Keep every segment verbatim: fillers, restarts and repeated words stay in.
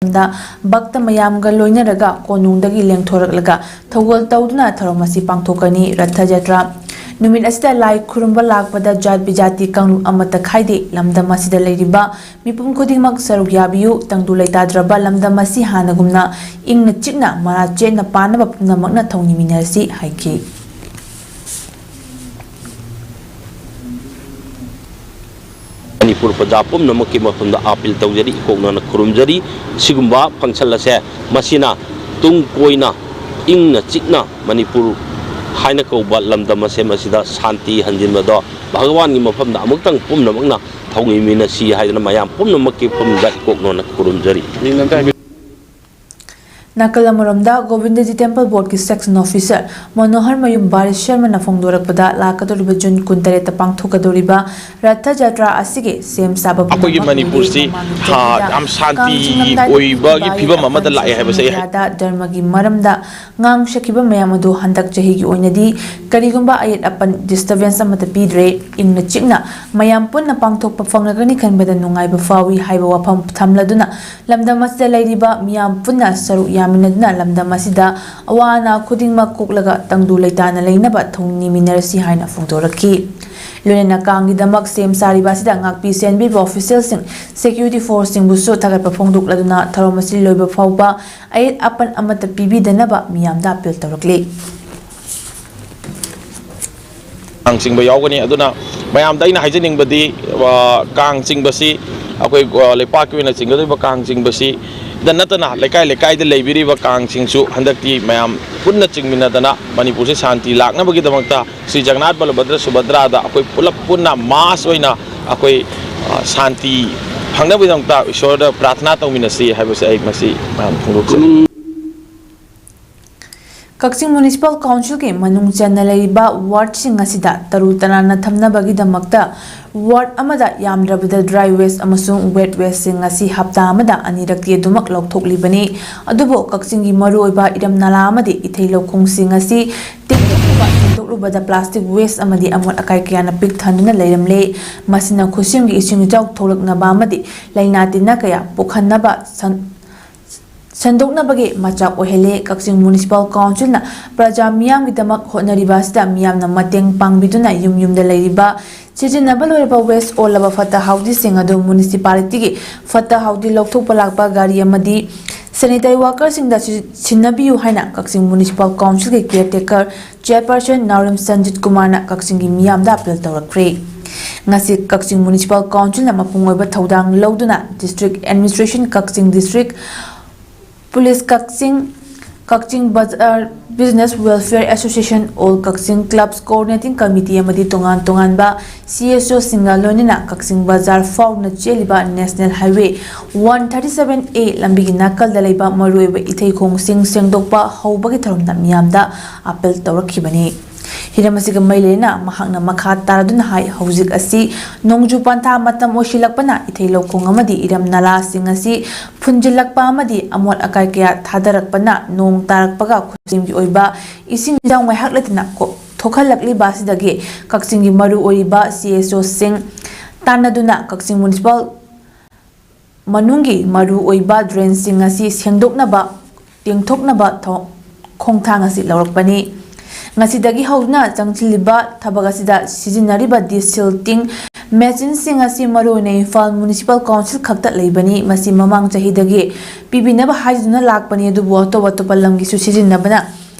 ꯃꯇꯝꯗ ꯚꯛꯇ ꯃꯌꯥꯝꯒ ꯂꯣꯏꯅꯔꯒ ꯀꯣꯅꯨꯡꯗꯒꯤ ꯂꯦꯡꯊꯣꯔꯛꯂꯒ ꯊꯧꯒꯜ ꯇꯧꯗꯨꯅ ꯊꯧꯔꯝ ꯑꯁꯤ ꯄꯥꯡꯊꯣꯛꯀꯅꯤ꯫ ꯔꯊ ꯖꯇ꯭ꯔꯥ ꯅꯨꯃꯤꯠ ꯑꯁꯤꯗ ꯂꯥꯏ ꯈꯨꯔꯨꯝꯕ ꯂꯥꯛꯄꯗ ꯖꯥꯠ ꯕꯤꯖꯥꯇꯤ ꯀꯥꯡꯂꯨꯞ ꯑꯃꯠꯇ ꯈꯥꯏꯗꯦ꯫ ꯂꯝꯗꯝ ꯑꯁꯤꯗ ꯂꯩꯔꯤꯕ ꯃꯤꯄꯨꯝ ꯈꯨꯗꯤꯡꯃꯛ ꯁꯔꯨꯛ ꯌꯥꯕꯤꯌꯨ꯫ ꯇꯪꯗꯨ ꯂꯩꯇꯥꯗ꯭ꯔꯕ ꯂꯝꯗꯝ ꯑꯁꯤ ꯍꯥꯟꯅꯒꯨꯝꯅ ꯏꯪꯅ ꯆꯤꯛꯅ ꯃꯔꯥ ꯆꯦꯠꯅ ꯄꯥꯟꯅꯕ ꯄꯨꯝꯅꯃꯛꯅ ꯊꯧꯅꯤꯃꯤꯟꯅꯔꯁꯤ ꯍꯥꯏꯈꯤ꯫ ꯃꯅꯤꯄꯨꯔ ꯄ꯭ꯔꯖꯥ ꯄꯨꯝꯅꯃꯛꯀꯤ ꯃꯐꯝꯗ ꯑꯥꯄꯤꯜ ꯇꯧꯖꯔꯤ, ꯏꯀꯣꯛꯅꯅ ꯈꯨꯔꯨꯝꯖꯔꯤ꯫ ꯁꯤꯒꯨꯝꯕ ꯐꯪꯁꯟ ꯑꯁꯦ ꯃꯁꯤꯅ ꯇꯨꯡ ꯀꯣꯏꯅ ꯏꯪꯅ ꯆꯤꯛꯅ ꯃꯅꯤꯄꯨꯔ ꯍꯥꯏꯅ ꯀꯧꯕ ꯂꯝꯗꯝ ꯑꯁꯦ ꯃꯁꯤꯗ ꯁꯥꯟꯇꯤ ꯍꯟꯖꯤꯟꯕꯗꯣ ꯚꯒꯋꯥꯟꯒꯤ ꯃꯐꯝꯗ ꯑꯃꯨꯛꯇꯪ ꯄꯨꯝꯅꯃꯛꯅ ꯊꯧꯅꯤꯃꯤꯟꯅꯁꯤ ꯍꯥꯏꯗꯅ ꯃꯌꯥꯝ ꯄꯨꯝꯅꯃꯛꯀꯤ ꯃꯐꯝꯗ ꯏꯀꯣꯛꯅꯅ ꯈꯨꯔꯨꯝꯖꯔꯤ꯫ ꯅꯥꯀꯜ ꯑꯃꯔꯣꯝꯗ, ꯒꯣꯕꯤꯟꯗꯖꯤ ꯇꯦꯝꯄꯜ ꯕꯣꯔꯗꯀꯤ ꯁꯦꯛꯁꯟ ꯑꯣꯐꯤꯁꯔ ꯃꯅꯣꯍꯔ ꯃꯌꯨꯝ ꯕꯥꯔꯤ ꯁꯔꯃꯅ ꯐꯣꯡꯗꯣꯔꯛꯄꯗ, ꯂꯥꯛꯀꯗꯧꯔꯤꯕ ꯖꯨꯟ ꯀꯨꯟꯇꯔꯦꯠꯇ ꯄꯥꯡꯊꯣꯛꯀꯗꯧꯔꯤꯕ ꯔꯊ ꯖꯇ꯭ꯔꯥ ꯑꯁꯤꯒꯤ ꯁꯦꯝ ꯁꯥꯕ ꯑꯩꯈꯣꯏꯒꯤ ꯄꯨꯝꯅꯃꯛ ꯃꯅꯤꯄꯨꯔꯁꯤ ꯂꯣꯏꯔꯦ꯫ ꯃꯃꯥꯡꯒꯤ ꯍꯥ, ꯆꯍꯤꯗ ꯌꯥꯝ ꯀꯥꯡ ꯁꯥꯟꯇꯤ ꯆꯤꯡꯂꯝꯗꯥꯏꯗ ꯑꯣꯏꯕꯒꯤ ꯏꯄꯥ ꯐꯤꯕꯝ ꯑꯃꯗ ꯏꯄꯨꯒꯤ ꯂꯥꯛꯑꯦ ꯍꯥꯏꯕꯁꯦ ꯑꯩ ꯃꯦꯗꯤꯌꯥꯗ ꯙꯔꯃꯒꯤ ꯃꯔꯝꯗ ꯉꯥꯡ ꯁꯛꯈꯤꯕ ꯃꯌꯥꯝ ꯑꯗꯨ ꯍꯟꯗꯛ ꯆꯍꯤꯒꯤ ꯑꯣꯏꯅꯗꯤ ꯀꯔꯤꯒꯨꯝꯕ ꯑꯌꯦꯠ ꯑꯄꯟ, disturbance ꯑꯃꯠꯇ ꯄꯤꯗ꯭ꯔꯦ꯫ ꯏꯪꯅ ꯆꯤꯛꯅ ꯃꯌꯥꯝ ꯄꯨꯟꯅ ꯄꯥꯡꯊꯣꯛꯄ ꯐꯪꯂꯒꯅꯤ ꯈꯟꯕꯗ ꯅꯨꯡꯉꯥꯏꯕ ꯐꯥꯎꯏ ꯍꯥꯏꯕ ꯋꯥꯐꯝ ꯊꯝꯂꯗꯨꯅ, ꯂꯝꯗꯝ ꯑꯁꯤꯗ ꯂꯩꯔꯤꯕ ꯃꯤꯌꯥꯝ ꯄꯨꯟꯅ ꯁꯔꯨꯛ ꯌꯥꯃꯤꯟꯅꯗꯨꯅ ꯂꯝꯗꯝ ꯑꯁꯤꯗ ꯑꯋꯥ ꯑꯅꯥ ꯈꯨꯗꯤꯡꯃꯛ ꯀꯣꯛꯂꯒ ꯇꯪꯗꯨ ꯂꯩꯇꯥꯅ ꯂꯩꯅꯕ ꯊꯧꯅꯤꯃꯤꯟꯅꯔꯁꯤ ꯍꯥꯏꯅ ꯐꯣꯡꯗꯣꯔꯛꯈꯤ꯫ ꯂꯣꯏꯅꯅ ꯀꯥꯡꯒꯤꯗꯃꯛ ꯁꯦꯝ ꯁꯥꯔꯤꯕ ꯑꯁꯤꯗ ꯉꯥꯛꯄꯤ ꯁꯦꯟꯕꯤꯕ ꯑꯣꯐꯤꯁꯤꯌꯦꯜꯁꯤꯡ, ꯁꯦꯀ꯭ꯌꯨꯔꯤꯇꯤ ꯐꯣꯔꯁꯁꯤꯡꯕꯨꯁꯨ ꯊꯥꯒꯠꯄ ꯐꯣꯡꯗꯣꯛꯂꯗꯨꯅ ꯊꯧꯔꯝ ꯑꯁꯤ ꯂꯣꯏꯕ ꯐꯥꯎꯕ ꯑꯌꯦꯠ ꯑꯄꯟ ꯑꯃꯠꯇ ꯄꯤꯕꯤꯗꯅꯕ ꯃꯤꯌꯥꯝꯗ ꯑꯥꯄꯤꯜ ꯇꯧꯔꯛꯂꯤ꯫ ꯀꯥꯡ ꯆꯤꯡꯕ ꯌꯥꯎꯒꯅꯤ꯫ ꯑꯗꯨꯅ ꯃꯌꯥꯝꯗ ꯑꯩꯅ ꯍꯥꯏꯖꯅꯤꯡꯕꯗꯤ, ꯑ, ꯀꯥꯡ ꯆꯤꯡꯕꯁꯤ ꯑꯩꯈꯣꯏ, ꯑ, ꯂꯩꯄꯥꯛꯀꯤ ꯑꯣꯏꯅ ꯆꯤꯡꯒꯗꯧꯔꯤꯕ ꯀꯥꯡ ꯆꯤꯡꯕꯁꯤ ꯗ ꯅꯠꯇꯅ ꯂꯩꯀꯥꯏ ꯂꯩꯀꯥꯏꯗ ꯂꯩꯕꯤꯔꯤꯕ ꯀꯥꯡꯁꯤꯡꯁꯨ ꯍꯟꯗꯛꯇꯤ ꯃꯌꯥꯝ ꯄꯨꯟꯅ ꯆꯤꯡꯃꯤꯟꯅꯗꯅ ꯃꯅꯤꯄꯨꯔꯁꯤ ꯁꯥꯟꯇꯤ ꯂꯥꯛꯅꯕꯒꯤꯗꯃꯛꯇ ꯁ꯭ꯔꯤ ꯖꯒꯟꯅꯥꯊ ꯕꯂꯚꯗ꯭ꯔ ꯁꯨꯚꯗ꯭ꯔꯥꯗ ꯑꯩꯈꯣꯏ ꯄꯨꯂꯞ ꯄꯨꯟꯅ ꯃꯥꯁ ꯑꯣꯏꯅ ꯑꯩꯈꯣꯏ, ꯑ, ꯁꯥꯟꯇꯤ ꯐꯪꯅꯕꯒꯤꯗꯃꯛꯇ ꯏꯁꯣꯔꯗ ꯄ꯭ꯔꯥꯊꯅꯥ ꯇꯧꯃꯤꯟꯅꯁꯤ ꯍꯥꯏꯕꯁꯦ ꯑꯩ ꯃꯁꯤ ꯃꯌꯥꯝ ꯐꯣꯡꯗꯣꯛꯆꯔꯤ꯫ ꯀꯛꯆꯤꯡ ꯃ꯭ꯌꯨꯅꯤꯁꯤꯄꯥꯜ ꯀꯥꯎꯟꯁꯤꯜꯒꯤ ꯃꯅꯨꯡ ꯆꯟꯅ ꯂꯩꯔꯤꯕ ꯋꯥꯔꯗꯁꯤꯡ ꯑꯁꯤꯗ ꯇꯔꯨ ꯇꯅꯥꯟꯅ ꯊꯝꯅꯕꯒꯤꯗꯃꯛꯇ ꯋꯥꯔꯗ ꯑꯃꯗ ꯌꯥꯝꯗ꯭ꯔꯕꯗ dry waste ꯑꯃꯁꯨꯡ wet wasteꯁꯤꯡ ꯑꯁꯤ ꯍꯞꯇꯥ ꯑꯃꯗ ꯑꯅꯤꯔꯛꯇꯤ ꯑꯗꯨꯃꯛ ꯂꯧꯊꯣꯛꯂꯤꯕꯅꯤ꯫ ꯑꯗꯨꯕꯨ ꯀꯛꯆꯤꯡꯒꯤ ꯃꯔꯨꯑꯣꯏꯕ ꯏꯔꯝ ꯅꯂꯥ ꯑꯃꯗꯤ ꯏꯊꯩ ꯂꯧꯈꯣꯡꯁꯤꯡ ꯑꯁꯤ ꯇꯦꯡꯊꯣꯛꯂꯨꯕ, ꯇꯦꯡꯊꯣꯛꯂꯨꯕꯗ plastic waste ꯑꯃꯗꯤ ꯑꯃꯣꯠ ꯑꯀꯥꯏ ꯀꯌꯥꯅ ꯄꯤꯛ ꯊꯟꯗꯨꯅ ꯂꯩꯔꯝꯂꯦ꯫ ꯃꯁꯤꯅ ꯈꯨꯠꯁꯦꯝꯒꯤ ꯏꯁꯤꯡ ꯏꯆꯥꯎ ꯊꯣꯛꯂꯛꯅꯕ ꯑꯃꯗꯤ ꯂꯥꯏꯅꯥ ꯇꯤꯟꯅ ꯀꯌꯥ ꯄꯣꯛꯍꯟꯅꯕ ꯁꯟ-, ꯁꯟꯗꯣꯛꯅꯕꯒꯤ ꯃꯆꯥꯛ ꯑꯣꯏꯍꯜꯂꯦ꯫ ꯀꯛꯆꯤꯡ ꯃ꯭ꯌꯨꯅꯤꯁꯤꯄꯥꯜ ꯀꯥꯎꯟꯁꯤꯜꯅ ꯄ꯭ꯔꯖꯥ ꯃꯤꯌꯥꯝꯒꯤꯗꯃꯛ ꯍꯣꯠꯅꯔꯤꯕ ꯑꯁꯤꯗ ꯃꯤꯌꯥꯝꯅ ꯃꯇꯦꯡ ꯄꯥꯡꯕꯤꯗꯨꯅ ꯌꯨꯝ ꯌꯨꯝꯗ ꯂꯩꯔꯤꯕ ꯁꯤꯖꯤꯟꯅꯕ ꯂꯣꯏꯔꯕ ꯋꯦꯁ ꯑꯣꯜꯂꯕ ꯐꯠꯇ ꯍꯥꯎꯗꯤꯁꯤꯡ ꯑꯗꯨ ꯃ꯭ꯌꯨꯅꯤꯁꯤꯄꯥꯂꯤꯇꯤꯒꯤ ꯐꯠꯇ ꯍꯥꯎꯗꯤ ꯂꯧꯊꯣꯛꯄ ꯂꯥꯛꯄ ꯒꯥꯔꯤ ꯑꯃꯗꯤ ꯁꯦꯅꯤꯇꯔꯤ ꯋꯥꯀꯔꯁꯤꯡꯗ ꯁꯤ-, ꯁꯤꯟꯅꯕꯤꯌꯨ ꯍꯥꯏꯅ ꯀꯛꯆꯤꯡ ꯃ꯭ꯌꯨꯅꯤꯁꯤꯄꯥꯜ ꯀꯥꯎꯟꯁꯤꯜꯒꯤ ꯀꯤꯌꯔꯇꯦꯀꯔ ꯆꯦꯌꯔꯄꯔꯁꯟ ꯅꯥꯎꯔꯦꯝ ꯁꯟꯖꯤꯠ ꯀꯨꯃꯥꯔꯅ ꯀꯛꯆꯤꯡꯒꯤ ꯃꯤꯌꯥꯝꯗ ꯑꯥꯄꯤꯜ ꯇꯧꯔꯛꯈ꯭ꯔꯦ꯫ ꯉꯁꯤ ꯀꯛꯆꯤꯡ ꯃ꯭ꯌꯨꯅꯤꯁꯤꯄꯥꯜ ꯀꯥꯎꯟꯁꯤꯜꯅ ꯃꯄꯨꯡ ꯑꯣꯏꯕ ꯊꯧꯗꯥꯡ ꯂꯧꯗꯨꯅ ꯗꯤꯁꯇ꯭ꯔꯤꯛ ꯑꯦꯗꯃꯤꯅꯤꯁꯇ꯭ꯔꯦꯁꯟ, ꯀꯛꯆꯤꯡ ꯗꯤꯁꯇ꯭ꯔꯤꯛ ꯄꯨꯂꯤꯁ ꯀꯛꯆꯤꯡ, ꯀꯛꯆꯤꯡ ꯕꯖꯥꯔ ꯕꯤꯖꯤꯅꯦꯁ ꯋꯦꯜꯐꯤꯌꯔ ꯑꯦꯁꯣꯁꯤꯌꯦꯁꯟ, ꯑꯣꯜ ꯀꯛꯆꯤꯡ ꯀ꯭ꯂꯕꯁ ꯀꯣꯑꯣꯔꯗꯤꯅꯦꯇꯤꯡ ꯀꯃꯤꯇꯤ ꯑꯃꯗꯤ ꯇꯣꯉꯥꯟ ꯇꯣꯉꯥꯟꯕ ꯁꯤ ꯑꯦꯁ ꯑꯣꯁꯤꯡꯒ ꯂꯣꯏꯅꯅ ꯀꯛꯆꯤꯡ ꯕꯖꯥꯔ ꯐꯥꯎꯅ ꯆꯦꯜꯂꯤꯕ national highway one thirty seven A ꯂꯝꯕꯤꯒꯤ ꯅꯥꯀꯜꯗ ꯂꯩꯕ ꯃꯔꯨꯑꯣꯏꯕ ꯏꯊꯩ ꯈꯣꯡꯁꯤꯡ ꯁꯦꯡꯗꯣꯛꯄ ꯍꯧꯕꯒꯤ ꯊꯧꯔꯝꯗ ꯃꯤꯌꯥꯝꯗ ꯑꯥꯄꯤꯜ ꯇꯧꯔꯛꯈꯤꯕꯅꯤ꯫ ꯍꯤꯔꯝ ꯑꯁꯤꯒ ꯃꯔꯤ ꯂꯩꯅꯅ ꯃꯍꯥꯛꯅ ꯃꯈꯥ ꯇꯥꯔꯗꯨꯅ ꯍꯥꯏ, ꯍꯧꯖꯤꯛ ꯑꯁꯤ ꯅꯣꯡꯖꯨ ꯄꯟꯊꯥ ꯃꯇꯝ ꯑꯣꯏꯁꯤꯜꯂꯛꯄꯅ ꯏꯊꯩ ꯂꯧꯈꯣꯡ ꯑꯃꯗꯤ ꯏꯔꯝ ꯅꯂꯥꯁꯤꯡ ꯑꯁꯤ ꯐꯨꯟꯖꯤꯜꯂꯛꯄ ꯑꯃꯗꯤ ꯑꯃꯣꯠ ꯑꯀꯥꯏ ꯀꯌꯥ ꯊꯥꯗꯔꯛꯄꯅ ꯅꯣꯡ ꯇꯥꯔꯛꯄꯒ ꯈꯨꯠꯁꯦꯝꯒꯤ ꯑꯣꯏꯕ ꯏꯁꯤꯡ ꯏꯆꯥꯎ ꯉꯥꯏꯍꯥꯛ ꯂꯩꯇꯅ ꯀꯣ-, ꯊꯣꯛꯍꯜꯂꯛꯂꯤꯕ ꯑꯁꯤꯗꯒꯤ ꯀꯛꯆꯤꯡꯒꯤ ꯃꯔꯨ ꯑꯣꯏꯔꯤꯕ ꯁꯤ ꯑꯦꯁ ꯑꯣꯁꯤꯡ ꯇꯥꯟꯅꯗꯨꯅ ꯀꯛꯆꯤꯡ ꯃ꯭ꯌꯨꯅꯤꯁꯤꯄꯥꯜ ꯃꯅꯨꯡꯒꯤ ꯃꯔꯨ ꯑꯣꯏꯕ ꯗ꯭ꯔꯦꯟꯁꯤꯡ ꯑꯁꯤ ꯁꯦꯡꯗꯣꯛꯅꯕ, ꯇꯦꯡꯊꯣꯛꯅꯕ ꯊꯧ-, ꯈꯣꯡꯊꯥꯡ ꯑꯁꯤ ꯂꯧꯔꯛꯄꯅꯤ꯫ ꯉꯁꯤꯗꯒꯤ ꯍꯧꯗꯨꯅ ꯆꯪꯁꯤꯜꯂꯤꯕ ꯊꯕꯛ ꯑꯁꯤꯗ ꯁꯤꯖꯤꯟꯅꯔꯤꯕ ꯗꯤꯁꯤꯜꯇꯤꯡ ꯃꯦꯆꯤꯟꯁꯤꯡ ꯑꯁꯤ ꯃꯔꯨꯑꯣꯏꯅ ꯏꯝꯐꯥꯜ ꯃ꯭ꯌꯨꯅꯤꯁꯤꯄꯥꯜ ꯀꯥꯎꯟꯁꯤꯜ ꯈꯛꯇ ꯂꯩꯕꯅꯤ꯫ ꯃꯁꯤ ꯃꯃꯥꯡ ꯆꯍꯤꯗꯒꯤ ꯄꯤꯕꯤꯅꯕ ꯍꯥꯏꯗꯨꯅ ꯂꯥꯛꯄꯅꯤ, ꯑꯗꯨꯕꯨ ꯑꯇꯣꯞ ꯑꯇꯣꯞꯄ ꯂꯝꯒꯤꯁꯨ ꯁꯤꯖꯤꯟꯅꯕꯅ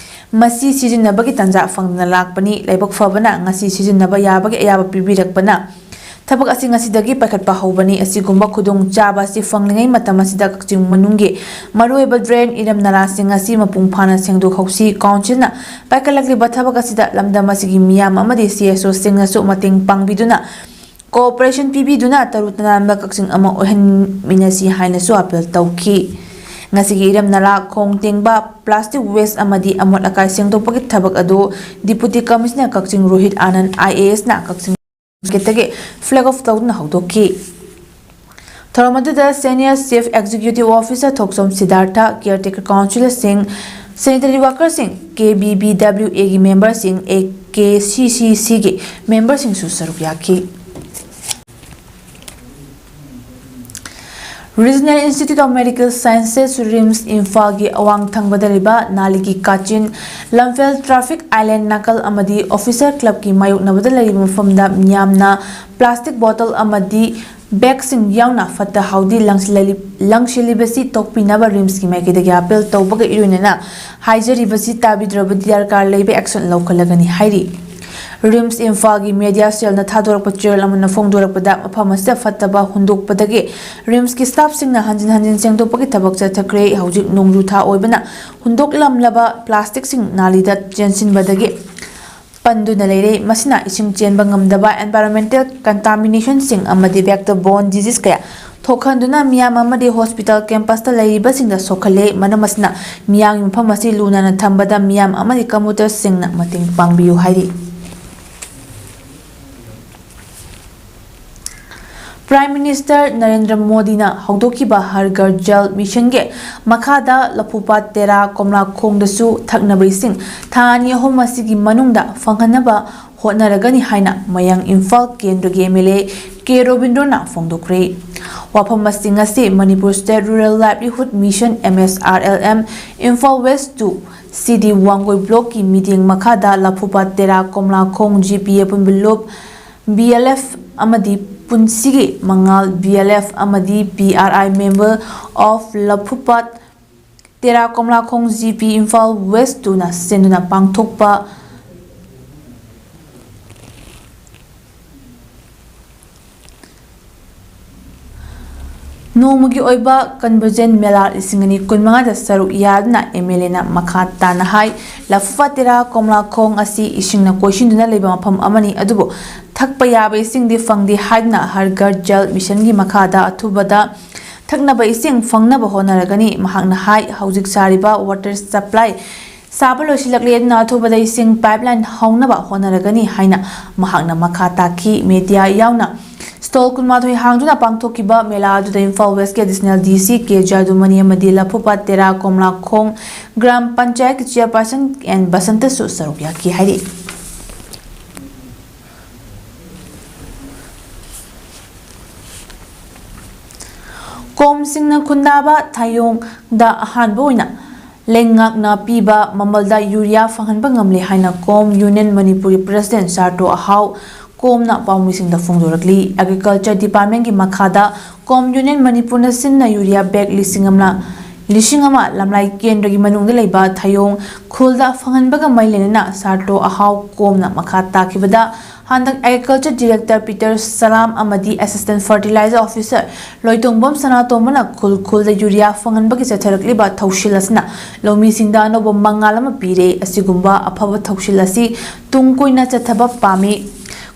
ꯃꯁꯤ ꯁꯤꯖꯤꯟꯅꯕꯒꯤ ꯇꯥꯟꯖꯥ ꯐꯪꯗꯅ ꯂꯥꯛꯄꯅꯤ꯫ ꯂꯥꯏꯕꯛ ꯐꯕꯅ ꯉꯁꯤ ꯁꯤꯖꯤꯟꯅꯕ ꯌꯥꯕꯒꯤ ꯑꯌꯥꯕ ꯄꯤꯕꯤꯔꯛꯄꯅ ꯊꯕꯛ ꯑꯁꯤ ꯉꯁꯤꯗꯒꯤ ꯄꯥꯏꯈꯠꯄ ꯍꯧꯕꯅꯤ꯫ ꯑꯁꯤꯒꯨꯝꯕ ꯈꯨꯗꯣꯡꯆꯥꯕ ꯑꯁꯤ ꯐꯪꯂꯤꯉꯩ ꯃꯇꯝ ꯑꯁꯤꯗ ꯀꯛꯆꯤꯡ ꯃꯅꯨꯡꯒꯤ ꯃꯔꯨꯑꯣꯏꯕ ꯗ꯭ꯔꯦꯟ, ꯏꯔꯝ ꯅꯂꯥꯁꯤꯡ ꯑꯁꯤ ꯃꯄꯨꯡ ꯐꯥꯅ ꯁꯦꯡꯗꯣꯛꯍꯧꯁꯤ꯫ ꯀꯥꯎꯟꯁꯤꯜꯅ ꯄꯥꯏꯈꯠꯂꯛꯂꯤꯕ ꯊꯕꯛ ꯑꯁꯤꯗ ꯂꯝꯗꯝ ꯑꯁꯤꯒꯤ ꯃꯤꯌꯥꯝ ꯑꯃꯗꯤ ꯁꯤ ꯑꯦꯁ ꯑꯣꯁꯤꯡꯅꯁꯨ ꯃꯇꯦꯡ ꯄꯥꯡꯕꯤꯗꯨꯅ, ꯀꯣꯑꯣꯄꯔꯦꯁꯟ ꯄꯤꯕꯤꯗꯨꯅ ꯇꯔꯨ ꯇꯅꯥꯟꯕ ꯀꯛꯆꯤꯡ ꯑꯃ ꯑꯣꯏꯍꯟꯃꯤꯟꯅꯁꯤ ꯍꯥꯏꯅꯁꯨ ꯑꯥꯄꯤꯜ ꯇꯧꯈꯤ꯫ ꯉꯁꯤꯒꯤ ꯏꯔꯝ ꯅꯂꯥ, ꯈꯣꯡ ꯇꯦꯡꯕ, ꯄ꯭ꯂꯥꯁꯇꯤꯛ ꯋꯦꯁ ꯑꯃꯗꯤ ꯑꯃꯣꯠ ꯑꯀꯥꯏ ꯁꯦꯡꯗꯣꯛꯄꯒꯤ ꯊꯕꯛ ꯑꯗꯨ deputy commissioner Kakching Rohit Anand I A ꯑꯦꯁꯅ ꯀꯛꯆꯤꯡ ꯒꯦꯠꯇꯒꯤ ꯐ꯭ꯂꯦꯒ ꯑꯣꯐ ꯇꯧꯗꯨꯅ ꯍꯧꯗꯣꯛꯈꯤ꯫ ꯊꯧꯔꯝ ꯑꯗꯨꯗ senior chief executive officer Thokchom Siddharth, caretaker ꯀꯥꯎꯟꯁꯤꯂꯔꯁꯤꯡ, ꯁꯦꯅꯤꯇꯔꯤ ꯋꯥꯀꯔꯁꯤꯡ, ꯀꯦ ꯕꯤ ꯕꯤ ꯗꯕ꯭ꯂꯤꯎ ꯑꯦꯒꯤ ꯃꯦꯝꯕꯔꯁꯤꯡ, ꯑꯦ ꯀꯦ ꯁꯤ ꯁꯤ ꯁꯤꯒꯤ ꯃꯦꯝꯕꯔꯁꯤꯡꯁꯨ ꯁꯔꯨꯛ ꯌꯥꯈꯤ꯫ Regional Institute of Medical Sciences, RIMS, ꯏꯝꯐꯥꯜꯒꯤ ꯑꯋꯥꯡ ꯊꯪꯕꯗ ꯂꯩꯕ ꯅꯥꯂꯤꯒꯤ ꯀꯥꯆꯤꯟ, ꯂꯝꯐꯦꯜ ꯇ꯭ꯔꯥꯐꯤꯛ ꯑꯥꯏꯂꯦꯟ ꯅꯥꯀꯜ ꯑꯃꯗꯤ ꯑꯣꯐꯤꯁꯔ ꯀ꯭ꯂꯕꯀꯤ ꯃꯥꯌꯣꯛꯅꯕꯗ ꯂꯩꯔꯤꯕ ꯃꯐꯝꯗ ꯃꯤꯌꯥꯝꯅ ꯄ꯭ꯂꯥꯁꯇꯤꯛ ꯕꯣꯇꯜ ꯑꯃꯗꯤ ꯕꯦꯒꯁꯤꯡ ꯌꯥꯎꯅ ꯐꯠꯇ ꯍꯥꯎꯗꯤ ꯂꯪꯁꯤꯜꯂꯤ-, ꯂꯪꯁꯤꯜꯂꯤꯕꯁꯤ ꯇꯣꯛꯄꯤꯅꯕ RIMSꯀꯤ ꯃꯥꯏꯀꯩꯗꯒꯤ ꯑꯥꯄꯤꯜ ꯇꯧꯕꯒ ꯏꯔꯣꯏꯅꯅ ꯍꯥꯏꯖꯔꯤꯕꯁꯤ ꯇꯥꯕꯤꯗ꯭ꯔꯕꯗꯤ ꯗꯔꯀꯥꯔ ꯂꯩꯕ action ꯂꯧꯈꯠꯂꯒꯅꯤ ꯍꯥꯏꯔꯤ꯫ RIMS ꯏꯝꯐꯥꯜꯒꯤ media cellꯅ ꯊꯥꯗꯣꯔꯛꯄ ꯆꯦꯔꯣꯜ ꯑꯃꯅ ꯐꯣꯡꯗꯣꯔꯛꯄꯗ, ꯃꯐꯝ ꯑꯁꯤꯗ ꯐꯠꯇꯕ ꯍꯨꯟꯗꯣꯛꯄꯗꯒꯤ RIMSꯀꯤ staffꯁꯤꯡꯅ ꯍꯟꯖꯤꯟ ꯍꯟꯖꯤꯟ ꯁꯦꯡꯗꯣꯛꯄꯒꯤ ꯊꯕꯛ ꯆꯠꯊꯈ꯭ꯔꯦ꯫ ꯍꯧꯖꯤꯛ ꯅꯣꯡꯖꯨ ꯊꯥ ꯑꯣꯏꯕꯅ ꯍꯨꯟꯗꯣꯛꯂꯝꯂꯕ ꯄ꯭ꯂꯥꯁꯇꯤꯛꯁꯤꯡ ꯅꯥꯂꯤꯗ ꯆꯦꯟꯁꯤꯟꯕꯗꯒꯤ ꯄꯟꯗꯨꯅ ꯂꯩꯔꯦ꯫ ꯃꯁꯤꯅ ꯏꯁꯤꯡ ꯆꯦꯟꯕ ꯉꯝꯗꯕ, environmental contaminationꯁꯤꯡ ꯑꯃꯗꯤ vector borne disease ꯀꯌꯥ ꯊꯣꯛꯍꯟꯗꯨꯅ ꯃꯤꯌꯥꯝ ꯑꯃꯗꯤ hospital campusꯇ ꯂꯩꯔꯤꯕꯁꯤꯡꯗ ꯁꯣꯛꯍꯜꯂꯦ꯫ ꯃꯔꯝ ꯑꯁꯤꯅ ꯃꯤꯌꯥꯝꯒꯤ ꯃꯐꯝ ꯑꯁꯤ ꯂꯨ ꯅꯥꯟꯅ ꯊꯝꯕꯗ ꯃꯤꯌꯥꯝ ꯑꯃꯗꯤ commuters ꯁꯤꯡꯅ ꯃꯇꯦꯡ ꯄꯥꯡꯕꯤꯌꯨ ꯍꯥꯏꯔꯤ꯫ Prime Minister ꯅꯔꯦꯟꯗ꯭ꯔ ꯃꯣꯗꯤꯅ ꯍꯧꯗꯣꯛꯈꯤꯕ ꯍꯔ ꯘꯔ ꯖꯜ ꯃꯤꯁꯟꯒꯤ ꯃꯈꯥꯗ ꯂꯐꯨꯄꯥꯠ ꯇꯦꯔꯥ ꯀꯣꯝꯂꯥꯈꯣꯡꯗꯁꯨ ꯊꯛꯅꯕ ꯏꯁꯤꯡ ꯊꯥ ꯑꯅꯤ ꯑꯍꯨꯝ ꯑꯁꯤꯒꯤ ꯃꯅꯨꯡꯗ ꯐꯪꯍꯟꯅꯕ ꯍꯣꯠꯅꯔꯒꯅꯤ ꯍꯥꯏꯅ ꯃꯌꯥꯡ ꯏꯝꯐꯥꯜ ꯀꯦꯟꯗ꯭ꯔꯒꯤ MLA ꯀꯦ ꯔꯣꯕꯤꯟꯗ꯭ꯔꯣꯅ ꯐꯣꯡꯗꯣꯛꯈ꯭ꯔꯦ꯫ ꯋꯥꯐꯝꯁꯤꯡ ꯑꯁꯤ Manipur State Rural Livelihood Mission, MSRLM, Imphal West two CD Wangoi blockꯀꯤ ꯃꯤꯠꯌꯦꯡ ꯃꯈꯥꯗ ꯂꯐꯨꯄꯥꯠ ꯇꯦꯔꯥ ꯀꯣꯝꯂꯥꯈꯣꯡ GP ꯑꯄꯨꯟꯕ ꯂꯨꯞ, BLF ꯑꯃꯗꯤ ꯄꯨꯟꯁꯤꯒꯤ ꯃꯉꯥꯜ BLF ꯑꯃꯗꯤ PRI member of ꯂꯐꯨꯄꯥꯠ Tera ꯀꯣꯝꯂꯥꯈꯣꯡ GP Imphal West twoꯅ ꯁꯤꯟꯗꯨꯅ ꯄꯥꯡꯊꯣꯛꯄ ꯅꯣꯡꯃꯒꯤ ꯑꯣꯏꯕ Convergent ꯃꯦꯂꯥ ꯂꯤꯁꯤꯡ ꯑꯅꯤ ꯀꯨꯟꯃꯉꯥꯗ ꯁꯔꯨꯛ ꯌꯥꯗꯨꯅ MLAꯅ ꯃꯈꯥ ꯇꯥꯅ ꯍꯥꯏ, ꯂꯐꯨꯄꯥꯠ ꯇꯦꯔꯥ ꯀꯣꯝꯂꯥꯈꯣꯡ ꯑꯁꯤ ꯏꯁꯤꯡꯅ ꯀꯣꯏꯁꯤꯟꯗꯨꯅ ꯂꯩꯕ ꯃꯐꯝ ꯑꯃꯅꯤ, ꯑꯗꯨꯕꯨ ꯊꯛꯄ ꯌꯥꯕ ꯏꯁꯤꯡꯗꯤ ꯐꯪꯗꯦ ꯍꯥꯏꯗꯨꯅ ꯍꯔ ꯘꯔ ꯖꯜ ꯃꯤꯁꯟꯒꯤ ꯃꯈꯥꯗ ꯑꯊꯨꯕꯗ ꯊꯛꯅꯕ ꯏꯁꯤꯡ ꯐꯪꯅꯕ ꯍꯣꯠꯅꯔꯒꯅꯤ꯫ ꯃꯍꯥꯛꯅ ꯍꯥꯏ, ꯍꯧꯖꯤꯛ ꯁꯥꯔꯤꯕ water supply ꯁꯥꯕ ꯂꯣꯏꯁꯤꯜꯂꯛꯂꯦ, ꯑꯗꯨꯅ ꯑꯊꯨꯕꯗ ꯏꯁꯤꯡ pipeline ꯍꯧꯅꯕ ꯍꯣꯠꯅꯔꯒꯅꯤ ꯍꯥꯏꯅ ꯃꯍꯥꯛꯅ ꯃꯈꯥ ꯇꯥꯈꯤ꯫ Media ꯌꯥꯎꯅ stall ꯀꯨꯟꯃꯥꯊꯣꯏ ꯍꯥꯡꯗꯨꯅ ꯄꯥꯡꯊꯣꯛꯈꯤꯕ ꯃꯦꯂꯥ ꯑꯗꯨꯗ ꯏꯝꯐꯥꯜ Westꯀꯤ Additional DC ꯀꯦ ꯖꯥꯗꯨꯃꯅꯤ ꯑꯃꯗꯤ ꯂꯐꯨꯄꯥꯠ ꯇꯦꯔꯥ ꯀꯣꯝꯂꯥꯈꯣꯡ ꯒ꯭ꯔꯥꯝ ꯄꯟꯆꯥꯌꯠꯀꯤ chairperson ꯑꯦꯟ ꯕꯁꯟꯇꯁꯨ ꯁꯔꯨꯛ ꯌꯥꯈꯤ ꯍꯥꯏꯔꯤ꯫ ꯀꯣꯝꯁꯤꯡꯅ ꯈꯨꯟꯗꯥꯕ ꯊꯥꯌꯣꯡꯗ ꯑꯍꯥꯟꯕ ꯑꯣꯏꯅ ꯂꯩꯉꯥꯛꯅ ꯄꯤꯕ ꯃꯃꯜꯗ ꯌꯨꯔꯤꯌꯥ ꯐꯪꯍꯟꯕ ꯉꯝꯂꯦ ꯍꯥꯏꯅ ꯀꯣꯝ ꯌꯨꯅꯤꯌꯟ ꯃꯅꯤꯄꯨꯔꯒꯤ ꯄ꯭ꯔꯁꯤꯗꯦꯟ ꯁꯥꯔꯇꯣ ꯑꯍꯥꯎ ꯀꯣꯝꯅ ꯄꯥꯎꯃꯤꯁꯤꯡꯗ ꯐꯣꯡꯗꯣꯔꯛꯂꯤ꯫ ꯑꯦꯒ꯭ꯔꯤꯀꯜꯆꯔ ꯗꯤꯄꯥꯔꯠꯃꯦꯟꯒꯤ ꯃꯈꯥꯗ ꯀꯣꯝ ꯌꯨꯅꯤꯌꯟ ꯃꯅꯤꯄꯨꯔꯅ ꯁꯤꯟꯅ ꯌꯨꯔꯤꯌꯥ ꯕꯦꯒ ꯂꯤꯁꯤꯡ ꯑꯃ, ꯂꯤꯁꯤꯡ ꯑꯃ ꯂꯝꯂꯥꯏ ꯀꯦꯟꯗ꯭ꯔꯒꯤ ꯃꯅꯨꯡꯗ ꯂꯩꯕ ꯊꯥꯌꯣꯡ ꯈꯨꯜꯗ ꯐꯪꯍꯟꯕꯒ ꯃꯔꯤ ꯂꯩꯅꯅ ꯁꯥꯔꯇꯣ ꯑꯍꯥꯎ ꯀꯣꯝꯅ ꯃꯈꯥ ꯇꯥꯈꯤꯕꯗ, ꯍꯟꯗꯛ ꯑꯦꯒ꯭ꯔꯤꯀꯜꯆꯔ ꯗꯤꯔꯦꯛꯇꯔ ꯄꯤꯇꯔ ꯁꯂꯥꯝ ꯑꯃꯗꯤ ꯑꯦꯁꯤꯁꯇꯦꯟ ꯐꯔꯇꯤꯂꯥꯏꯖꯔ ꯑꯣꯐꯤꯁꯔ ꯂꯣꯏꯇꯣꯡꯕꯝ ꯁꯅꯥꯇꯣꯝꯕꯅ ꯈꯨꯜ ꯈꯨꯜꯗ ꯌꯨꯔꯤꯌꯥ ꯐꯪꯍꯟꯕꯒꯤ ꯆꯠꯊꯔꯛꯂꯤꯕ ꯊꯧꯁꯤꯜ ꯑꯁꯤꯅ ꯂꯧꯃꯤꯁꯤꯡꯗ ꯑꯅꯧꯕ ꯃꯉꯥꯜ ꯑꯃ ꯄꯤꯔꯦ꯫ ꯑꯁꯤꯒꯨꯝꯕ ꯑꯐꯕ ꯊꯧꯁꯤꯜ ꯑꯁꯤ ꯇꯨꯡ ꯀꯣꯏꯅ ꯆꯠꯊꯕ ꯄꯥꯝꯃꯤ꯫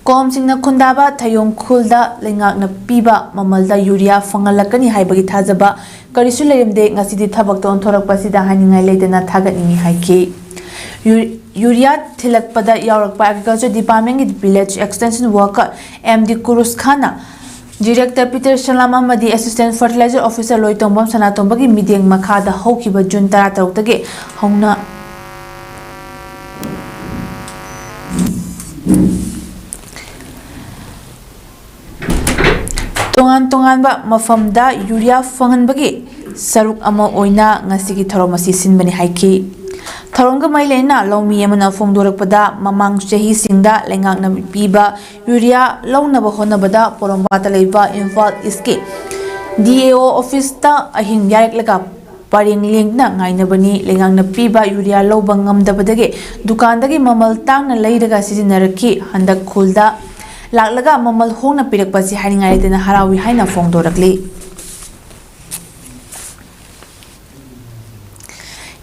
ꯀꯣꯝꯁꯤꯡꯅ ꯈꯨꯟꯗꯥꯕ ꯊꯌꯣꯡ ꯈꯨꯜꯗ ꯂꯩꯉꯥꯛꯅ ꯄꯤꯕ ꯃꯃꯜꯗ ꯌꯨꯔꯤꯌꯥ ꯐꯪꯍꯜꯂꯛꯀꯅꯤ ꯍꯥꯏꯕꯒꯤ ꯊꯥꯖꯕ ꯀꯔꯤꯁꯨ ꯂꯩꯔꯝꯗꯦ꯫ ꯉꯁꯤꯗꯤ ꯊꯕꯛꯇ ꯑꯣꯟꯊꯣꯔꯛꯄ ꯑꯁꯤꯗ ꯍꯥꯏꯅꯤꯡꯉꯥꯏ ꯂꯩꯇꯅ ꯊꯥꯒꯠꯅꯤꯡꯏ ꯍꯥꯏꯈꯤ꯫ ꯌꯨ-, ꯌꯨꯔꯤꯌꯥ ꯊꯤꯜꯂꯛꯄꯗ ꯌꯥꯎꯔꯛꯄ ꯑꯦꯒ꯭ꯔꯤꯀꯜꯆꯔ ꯗꯤꯄꯥꯔꯠꯃꯦꯟꯒꯤ village extension worker M D ꯀꯨꯔꯨꯁ ꯈꯥꯟꯅ ꯗꯤꯔꯦꯛꯇꯔ ꯄꯤꯇꯔ ꯁꯂꯥꯝ ꯑꯃꯗꯤ ꯑꯦꯁꯤꯁꯇꯦꯟ ꯐꯔꯇꯤꯂꯥꯏꯖꯔ ꯑꯣꯐꯤꯁꯔ ꯂꯣꯏꯇꯣꯡꯕꯝ ꯁꯅꯥꯇꯣꯝꯕꯒꯤ ꯃꯤꯠꯌꯦꯡ ꯃꯈꯥꯗ ꯍꯧꯈꯤꯕ ꯖꯨꯟ ꯇꯔꯥꯇꯔꯨꯛꯇꯒꯤ ꯍꯧꯅ ꯇꯣꯉꯥꯟ ꯇꯣꯉꯥꯟꯕ ꯃꯐꯝꯗ ꯌꯨꯔꯤꯌꯥ ꯐꯪꯍꯟꯕꯒꯤ ꯁꯔꯨꯛ ꯑꯃ ꯑꯣꯏꯅ ꯉꯁꯤꯒꯤ ꯊꯧꯔꯝ ꯑꯁꯤ ꯁꯤꯟꯕꯅꯤ ꯍꯥꯏꯈꯤ꯫ ꯊꯧꯔꯝꯒ ꯃꯔꯤ ꯂꯩꯅꯅ ꯂꯧꯃꯤ ꯑꯃꯅ ꯐꯣꯡꯗꯣꯔꯛꯄꯗ, ꯃꯃꯥꯡ ꯆꯍꯤꯁꯤꯡꯗ ꯂꯩꯉꯥꯛꯅ ꯄꯤꯕ ꯌꯨꯔꯤꯌꯥ ꯂꯧꯅꯕ ꯍꯣꯠꯅꯕꯗ ꯄꯣꯔꯣꯝꯄꯥꯠꯇ ꯂꯩꯕ ꯏꯝꯐꯥꯜ ꯏꯁꯀꯤ ꯗꯤ ꯑꯦ ꯑꯣ ꯑꯣꯐꯤꯁꯇ ꯑꯍꯤꯡ ꯌꯥꯔꯦꯛꯂꯒ ꯄꯔꯦꯡ ꯂꯦꯡꯗꯨꯅ ꯉꯥꯏꯅꯕꯅꯤ꯫ ꯂꯩꯉꯥꯛꯅ ꯄꯤꯕ ꯌꯨꯔꯤꯌꯥ ꯂꯧꯕ ꯉꯝꯗꯕꯗꯒꯤ ꯗꯨꯀꯥꯟꯗꯒꯤ ꯃꯃꯜ ꯇꯥꯡꯅ ꯂꯩꯔꯒ ꯁꯤꯖꯤꯟꯅꯔꯛꯈꯤ꯫ ꯍꯟꯗꯛ ꯈꯨꯜꯗ ꯂꯥꯛꯂꯒ ꯃꯃꯜ ꯍꯣꯡꯅ ꯄꯤꯔꯛꯄꯁꯤ ꯍꯥꯏꯅꯤꯡꯉꯥꯏ ꯂꯩꯇꯅ ꯍꯔꯥꯎꯏ ꯍꯥꯏꯅ ꯐꯣꯡꯗꯣꯔꯛꯂꯤ꯫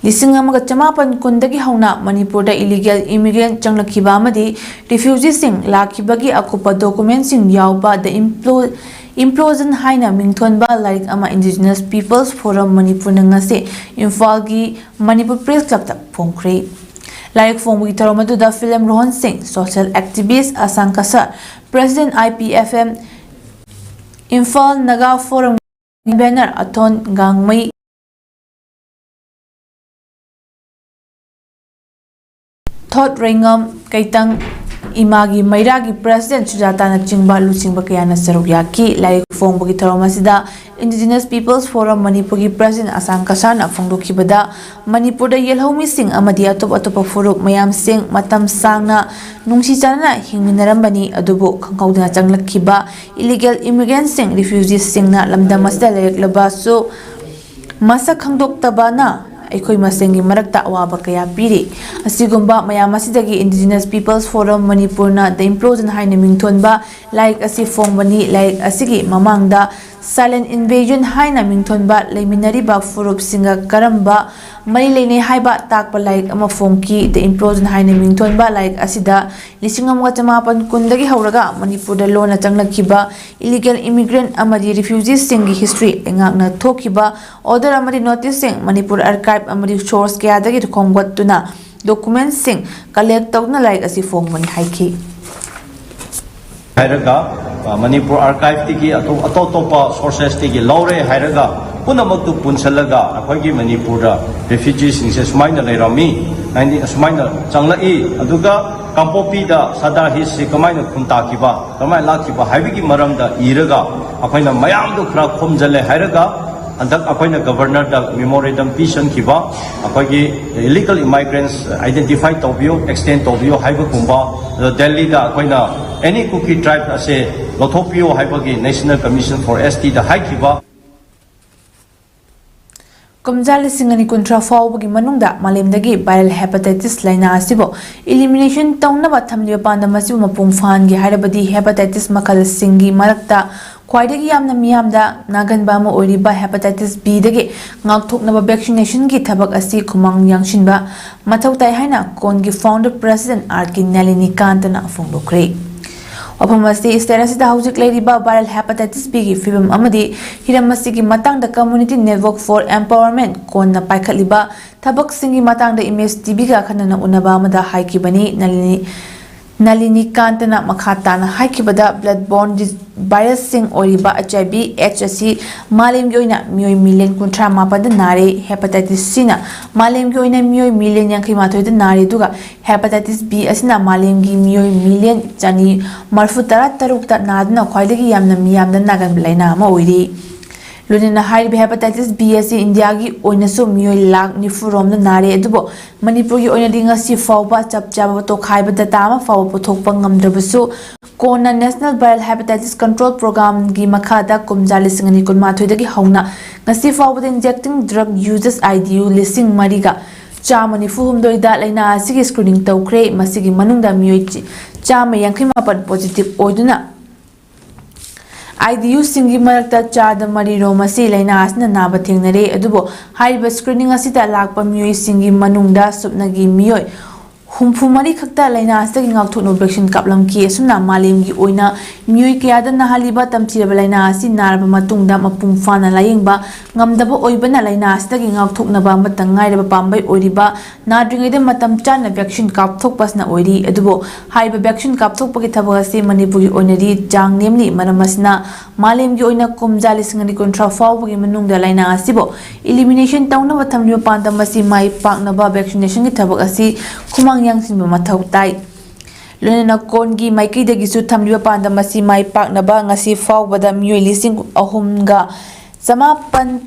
ꯂꯤꯁꯤꯡ ꯑꯃꯒ ꯆꯃꯥꯄꯟ ꯀꯨꯟꯗꯒꯤ ꯍꯧꯅ ꯃꯅꯤꯄꯨꯔꯗ ꯏꯂꯤꯒꯦꯜ ꯏꯃꯤꯒ꯭ꯔꯦꯟꯠ ꯆꯪꯂꯛꯈꯤꯕ ꯑꯃꯗꯤ ꯔꯤꯐ꯭ꯌꯨꯖꯤꯁꯤꯡ ꯂꯥꯛꯈꯤꯕꯒꯤ ꯑꯀꯨꯞꯄ ꯗꯣꯀꯨꯃꯦꯟꯠꯁꯤꯡ ꯌꯥꯎꯕ ꯗ ꯏꯝꯄ꯭ꯂꯣ-, ꯏꯝꯄ꯭ꯂꯣꯖꯟ ꯍꯥꯏꯅ ꯃꯤꯡꯊꯣꯟꯕ ꯂꯥꯏꯔꯤꯛ ꯑꯃ ꯏꯟꯗꯤꯖꯤꯅꯁ ꯄꯤꯄꯜꯁ ꯐꯣꯔꯝ ꯃꯅꯤꯄꯨꯔꯅ ꯉꯁꯤ ꯏꯝꯐꯥꯜꯒꯤ ꯃꯅꯤꯄꯨꯔ ꯄ꯭ꯔꯦꯁ ꯀ꯭ꯂꯕꯇ ꯐꯣꯡꯈ꯭ꯔꯦ꯫ ꯂꯥꯏꯔꯤꯛ ꯐꯣꯡꯕꯒꯤ ꯊꯧꯔꯝ ꯑꯗꯨꯗ ꯐꯤꯂꯝ ꯔꯣꯍꯟ ꯁꯤꯡ, social activist Asang Kasar, president I P F M Imphal Naga forum convenor Athon Gangmei, ꯊꯣꯠ ꯔꯦꯡꯉꯝ ꯀꯩꯇꯪ, ꯏꯃꯥꯒꯤ ꯃꯩꯔꯥꯒꯤ ꯄ꯭ꯔꯁꯤꯗꯦꯟ ꯁꯨꯖꯥꯇꯥꯅꯆꯤꯡꯕ ꯂꯨꯆꯤꯡꯕ ꯀꯌꯥꯅ ꯁꯔꯨꯛ ꯌꯥꯈꯤ꯫ ꯂꯥꯏꯔꯤꯛ ꯐꯣꯡꯕꯒꯤ ꯊꯧꯔꯝ ꯑꯁꯤꯗ Indigenous People's Forum ꯃꯅꯤꯄꯨꯔꯒꯤ ꯄ꯭ꯔꯁꯤꯗꯦꯟ ꯑꯁꯥꯡ ꯀꯁꯥꯔꯅ ꯐꯣꯡꯗꯣꯛꯈꯤꯕꯗ, ꯃꯅꯤꯄꯨꯔꯗ ꯌꯦꯜꯍꯧꯃꯤꯁꯤꯡ ꯑꯃꯗꯤ ꯑꯇꯣꯞ ꯑꯇꯣꯞꯄ ꯐꯨꯔꯨꯞ ꯃꯌꯥꯝꯁꯤꯡ ꯃꯇꯝ ꯁꯥꯡꯅ ꯅꯨꯡꯁꯤ ꯆꯥꯟꯅꯅ ꯍꯤꯡꯃꯤꯟꯅꯔꯝꯕꯅꯤ, ꯑꯗꯨꯕꯨ ꯈꯪꯍꯧꯗꯅ ꯆꯪꯂꯛꯈꯤꯕ illegal immigrantꯁꯤꯡ, refugeesꯁꯤꯡꯅ ꯂꯝꯗꯝ ꯑꯁꯤꯗ ꯂꯩꯔꯛꯂꯕꯁꯨ, ꯃꯁꯛ ꯈꯪꯗꯣꯛꯇꯕꯅ ꯑꯩꯈꯣꯏ ꯃꯁꯦꯟꯒꯤ ꯃꯔꯛꯇ ꯑꯋꯥꯕ ꯀꯌꯥ ꯄꯤꯔꯤ꯫ ꯑꯁꯤꯒꯨꯝꯕ ꯃꯌꯥꯝ ꯑꯁꯤꯗꯒꯤ Indigenous People's Forum ꯃꯅꯤꯄꯨꯔꯅ The Implosion ꯍꯥꯏꯅ ꯃꯤꯡꯊꯣꯟꯕ ꯂꯥꯏꯔꯤꯛ ꯑꯁꯤ ꯐꯣꯡꯕꯅꯤ꯫ ꯂꯥꯏꯔꯤꯛ ꯑꯁꯤꯒꯤ ꯃꯃꯥꯡꯗ Silent Invasion ꯍꯥꯏꯅ ꯃꯤꯡꯊꯣꯟꯕ ꯂꯩꯃꯤꯟꯅꯔꯤꯕ ꯐꯨꯔꯨꯞꯁꯤꯡꯒ ꯀꯔꯝꯕ ꯃꯔꯤ ꯂꯩꯅꯩ ꯍꯥꯏꯕ ꯇꯥꯛꯄ ꯂꯥꯏꯔꯤꯛ ꯑꯃ ꯐꯣꯡꯈꯤ꯫ The Implosion ꯍꯥꯏꯅ ꯃꯤꯡꯊꯣꯟꯕ ꯂꯥꯏꯔꯤꯛ ꯑꯁꯤꯗ ꯂꯤꯁꯤꯡ ꯑꯃꯒ ꯆꯃꯥꯄꯟ ꯀꯨꯟꯗꯒꯤ ꯍꯧꯔꯒ ꯃꯅꯤꯄꯨꯔꯗ ꯂꯣꯟꯅ ꯆꯪꯂꯛꯈꯤꯕ illegal immigrant ꯑꯃꯗꯤ refugeesꯁꯤꯡꯒꯤ history, ꯂꯩꯉꯥꯛꯅ ꯊꯣꯛꯈꯤꯕ order ꯑꯃꯗꯤ noticeꯁꯤꯡ, ꯃꯅꯤꯄꯨꯔ archive ꯑꯃꯗꯤ source ꯀꯌꯥꯗꯒꯤ ꯈꯣꯝꯒꯠꯇꯨꯅ documentsꯁꯤꯡ collect ꯇꯧꯗꯨꯅ ꯂꯥꯏꯔꯤꯛ ꯑꯁꯤ ꯐꯣꯡꯕꯅꯤ ꯍꯥꯏꯈꯤ꯫ ꯍꯥꯏꯔꯒ, ꯑ, ꯃꯅꯤꯄꯨꯔ archiveꯇꯒꯤ ꯑꯇꯣꯞ ꯑꯇꯣꯞ ꯑꯇꯣꯞꯄ sourcesꯇꯒꯤ ꯂꯧꯔꯦ ꯍꯥꯏꯔꯒ ꯄꯨꯝꯅꯃꯛꯇꯨ ꯄꯨꯟꯁꯤꯜꯂꯒ ꯑꯩꯈꯣꯏꯒꯤ ꯃꯅꯤꯄꯨꯔꯗ refugeeꯁꯤꯡꯁꯦ ꯁꯨꯃꯥꯏꯅ ꯂꯩꯔꯝꯃꯤ, ꯍꯥꯏꯗꯤ ꯑꯁꯨꯃꯥꯏꯅ ꯆꯪꯂꯛꯏ, ꯑꯗꯨꯒ ꯀꯥꯡꯄꯣꯛꯄꯤꯗ ꯁꯔꯗꯥꯔ ꯍꯤꯠꯁꯁꯤ ꯀꯃꯥꯏꯅ ꯈꯨꯟꯇꯥꯈꯤꯕ, ꯀꯃꯥꯏꯅ ꯂꯥꯛꯈꯤꯕ ꯍꯥꯏꯕꯒꯤ ꯃꯔꯝꯗ ꯏꯔꯒ ꯑꯩꯈꯣꯏꯅ ꯃꯌꯥꯝꯗꯨ ꯈꯔ ꯈꯣꯝꯖꯤꯜꯂꯦ ꯍꯥꯏꯔꯒ ꯍꯟꯗꯛ ꯑꯩꯈꯣꯏꯅ governorꯗ memorandum ꯄꯤꯁꯟꯈꯤꯕ, ꯑꯩꯈꯣꯏꯒꯤ illegal immigrants identify ꯇꯧꯕꯤꯌꯨ, extend ꯇꯧꯕꯤꯌꯨ ꯍꯥꯏꯕꯒꯨꯝꯕ, ꯑꯗꯣ ꯗꯦꯜꯂꯤꯗ ꯑꯩꯈꯣꯏꯅ any Kuki tribe ꯑꯁꯦ ꯂꯧꯊꯣꯛꯄꯤꯌꯨ ꯍꯥꯏꯕꯒꯤ National Commission for STꯗ ꯍꯥꯏꯈꯤꯕ꯫ ꯀꯨꯝꯖꯥ ꯂꯤꯁꯤꯡ ꯑꯅꯤ ꯀꯨꯟꯊ꯭ꯔꯥ ꯐꯥꯎꯕꯒꯤ ꯃꯅꯨꯡꯗ ꯃꯥꯂꯦꯝꯗꯒꯤ viral hepatitis ꯂꯥꯏꯅꯥ ꯑꯁꯤꯕꯨ elimination ꯇꯧꯅꯕ ꯊꯝꯂꯤꯕ ꯄꯥꯟꯗꯝ ꯑꯁꯤꯕꯨ ꯃꯄꯨꯡ ꯐꯥꯍꯟꯒꯦ ꯍꯥꯏꯔꯕꯗꯤ hepatitis ꯃꯈꯜꯁꯤꯡꯒꯤ ꯃꯔꯛꯇ ꯈ꯭ꯋꯥꯏꯗꯒꯤ ꯌꯥꯝꯅ ꯃꯤꯌꯥꯝꯗ ꯅꯥꯒꯟꯕ ꯑꯃ ꯑꯣꯏꯔꯤꯕ hepatitis Bꯗꯒꯤ ꯉꯥꯛꯊꯣꯛꯅꯕ vaccinationꯒꯤ ꯊꯕꯛ ꯑꯁꯤ ꯈꯨꯃꯥꯡ ꯌꯥꯡꯁꯤꯟꯕ ꯃꯊꯧ ꯇꯥꯏ ꯍꯥꯏꯅ CONꯒꯤ founder president R K ꯅꯦꯂꯤꯅꯤꯀꯥꯟꯇꯅ ꯐꯣꯡꯗꯣꯛꯈ꯭ꯔꯦ꯫ ꯋꯥꯐꯝ ꯑꯁꯤ state ꯑꯁꯤꯗ ꯍꯧꯖꯤꯛ ꯂꯩꯔꯤꯕ viral hepatitis Bꯒꯤ ꯐꯤꯕꯝ ꯑꯃꯗꯤ ꯍꯤꯔꯝ ꯑꯁꯤꯒꯤ ꯃꯇꯥꯡꯗ Community Network for Empowerment, CONꯅ ꯄꯥꯏꯈꯠꯂꯤꯕ ꯊꯕꯛꯁꯤꯡꯒꯤ ꯃꯇꯥꯡꯗ Image TVꯒ ꯑꯈꯟꯅꯅ ꯎꯅꯕ ꯑꯃꯗ ꯍꯥꯏꯈꯤꯕꯅꯤ꯫ ꯅꯂꯤꯅꯤ ꯅꯂꯤꯅꯤ ꯀꯥꯟꯇꯅ ꯃꯈꯥ ꯇꯥꯅ ꯍꯥꯏꯈꯤꯕꯗ, blood borne virusꯁꯤꯡ ꯑꯣꯏꯔꯤꯕ H I V H ꯑꯁꯤ ꯃꯥꯂꯦꯝꯒꯤ ꯑꯣꯏꯅ ꯃꯤꯑꯣꯏ ꯃꯤꯂꯤꯌꯟ ꯀꯨꯟꯊ꯭ꯔꯥ ꯃꯥꯄꯟꯗ ꯅꯥꯔꯦ꯫ Hepatitis Cꯅ ꯃꯥꯂꯦꯝꯒꯤ ꯑꯣꯏꯅ ꯃꯤꯑꯣꯏ ꯃꯤꯂꯤꯌꯟ ꯌꯥꯡꯈꯩ ꯃꯥꯊꯣꯏꯗ ꯅꯥꯔꯦ, ꯑꯗꯨꯒ Hepatitis B ꯑꯁꯤꯅ ꯃꯥꯂꯦꯝꯒꯤ ꯃꯤꯑꯣꯏ ꯃꯤꯂꯤꯌꯟ ꯆꯅꯤ ꯃꯔꯤꯐꯨ ꯇꯔꯥ ꯇꯔꯨꯛꯇ ꯅꯥꯗꯨꯅ ꯈ꯭ꯋꯥꯏꯗꯒꯤ ꯌꯥꯝꯅ ꯃꯤꯌꯥꯝꯗ ꯅꯥꯒꯟꯕ ꯂꯥꯏꯅꯥ ꯑꯃ ꯑꯣꯏꯔꯤ꯫ ꯂꯣꯏꯅꯅ ꯍꯥꯏꯔꯤꯕ Hepatitis B ꯑꯁꯤ ꯏꯟꯗꯤꯌꯥꯒꯤ ꯑꯣꯏꯅꯁꯨ ꯃꯤꯑꯣꯏ ꯂꯥꯈ ꯅꯤꯐꯨ ꯔꯣꯝꯗ ꯅꯥꯔꯦ, ꯑꯗꯨꯕꯨ ꯃꯅꯤꯄꯨꯔꯒꯤ ꯑꯣꯏꯅꯗꯤ ꯉꯁꯤ ꯐꯥꯎꯕ ꯆꯞ ꯆꯥꯕ ꯇꯣꯈꯥꯏꯕ data ꯑꯃ ꯐꯥꯎꯕ ꯄꯨꯊꯣꯛꯄ ꯉꯝꯗ꯭ꯔꯕꯁꯨ, ꯀꯣꯟꯅ National Viral Hepatitis Control Programꯒꯤ ꯃꯈꯥꯗ ꯀꯨꯝꯖꯥ ꯂꯤꯁꯤꯡ ꯑꯅꯤ ꯀꯨꯟꯃꯥꯊꯣꯏꯗꯒꯤ ꯍꯧꯅ ꯉꯁꯤ ꯐꯥꯎꯕꯗ injecting drug users I D U ꯂꯤꯁꯤꯡ ꯃꯔꯤꯒ ꯆꯥꯝꯃ ꯅꯤꯐꯨ ꯍꯨꯝꯗꯣꯏꯗ ꯂꯥꯏꯅꯥ ꯑꯁꯤꯒꯤ screening ꯇꯧꯈ꯭ꯔꯦ꯫ ꯃꯁꯤꯒꯤ ꯃꯅꯨꯡꯗ ꯃꯤꯑꯣꯏ ꯆꯥꯝꯃ ꯌꯥꯡꯈꯩ ꯃꯥꯄꯟ positive ꯑꯣꯏꯗꯨꯅ I D Uꯁꯤꯡꯒꯤ ꯃꯔꯛꯇ ꯆꯥꯗ ꯃꯔꯤꯔꯣꯝ ꯑꯁꯤ ꯂꯥꯏꯅꯥ ꯑꯁꯤꯅ ꯅꯥꯕ ꯊꯦꯡꯅꯔꯦ꯫ ꯑꯗꯨꯕꯨ ꯍꯥꯏꯔꯤꯕ screening ꯑꯁꯤꯗ ꯂꯥꯛꯄ ꯃꯤꯑꯣꯏꯁꯤꯡꯒꯤ ꯃꯅꯨꯡꯗ ꯁꯨꯞꯅꯒꯤ ꯃꯤꯑꯣꯏ ꯍꯨꯝꯐꯨ ꯃꯔꯤ ꯈꯛꯇ ꯂꯥꯏꯅꯥ ꯑꯁꯤꯗꯒꯤ ꯉꯥꯛꯊꯣꯛꯅꯕ vaccine ꯀꯥꯞꯂꯝꯈꯤ꯫ ꯑꯁꯨꯝꯅ ꯃꯥꯂꯦꯝꯒꯤ ꯑꯣꯏꯅ ꯃꯤꯑꯣꯏ ꯀꯌꯥꯗ ꯅꯥꯍꯜꯂꯤꯕ ꯇꯝꯊꯤꯔꯕ ꯂꯥꯏꯅꯥ ꯑꯁꯤ ꯅꯥꯔꯕ ꯃꯇꯨꯡꯗ ꯃꯄꯨꯡ ꯐꯥꯅ ꯂꯥꯌꯦꯡꯕ ꯉꯝꯗꯕ ꯑꯣꯏꯕꯅ ꯂꯥꯏꯅꯥ ꯑꯁꯤꯗꯒꯤ ꯉꯥꯛꯊꯣꯛꯅꯕ ꯑꯃꯠꯇ ꯉꯥꯏꯔꯕ ꯄꯥꯝꯕꯩ ꯑꯣꯏꯔꯤꯕ ꯅꯥꯗ꯭ꯔꯤꯉꯩꯗ ꯃꯇꯝ ꯆꯥꯅ vaccine ꯀꯥꯞꯊꯣꯛꯄ ꯑꯁꯤꯅ ꯑꯣꯏꯔꯤ꯫ ꯑꯗꯨꯕꯨ ꯍꯥꯏꯔꯤꯕ vaccine ꯀꯥꯞꯊꯣꯛꯄꯒꯤ ꯊꯕꯛ ꯑꯁꯤ ꯃꯅꯤꯄꯨꯔꯒꯤ ꯑꯣꯏꯅꯗꯤ ꯆꯥꯡ ꯅꯦꯝꯂꯤ꯫ ꯃꯔꯝ ꯑꯁꯤꯅ ꯃꯥꯂꯦꯝꯒꯤ ꯑꯣꯏꯅ ꯀꯨꯝꯖꯥ ꯂꯤꯁꯤꯡ ꯑꯅꯤ ꯀꯨꯟꯊ꯭ꯔꯥ ꯐꯥꯎꯕꯒꯤ ꯃꯅꯨꯡꯗ ꯂꯥꯏꯅꯥ ꯑꯁꯤꯕꯨ elimination ꯇꯧꯅꯕ ꯊꯝꯂꯤꯕ ꯄꯥꯟꯗꯝ ꯑꯁꯤ ꯃꯥꯏ ꯄꯥꯛꯅꯕ vaccinationꯒꯤ ꯊꯕꯛ ꯑꯁꯤ ꯈꯨꯃꯥꯡ ꯌꯥꯡꯁꯤꯟꯕ ꯃꯊꯧ ꯇꯥꯏ꯫ ꯂꯣꯏꯅꯅ ꯀꯣꯟꯒꯤ ꯃꯥꯏꯀꯩꯗꯒꯤꯁꯨ ꯊꯝꯂꯤꯕ ꯄꯥꯟꯗꯝ ꯑꯁꯤ ꯃꯥꯏ ꯄꯥꯛꯅꯕ ꯉꯁꯤ ꯐꯥꯎꯕꯗ ꯃꯤꯑꯣꯏ ꯂꯤꯁꯤꯡ ꯑꯍꯨꯝꯒ ꯆꯃꯥꯄꯟ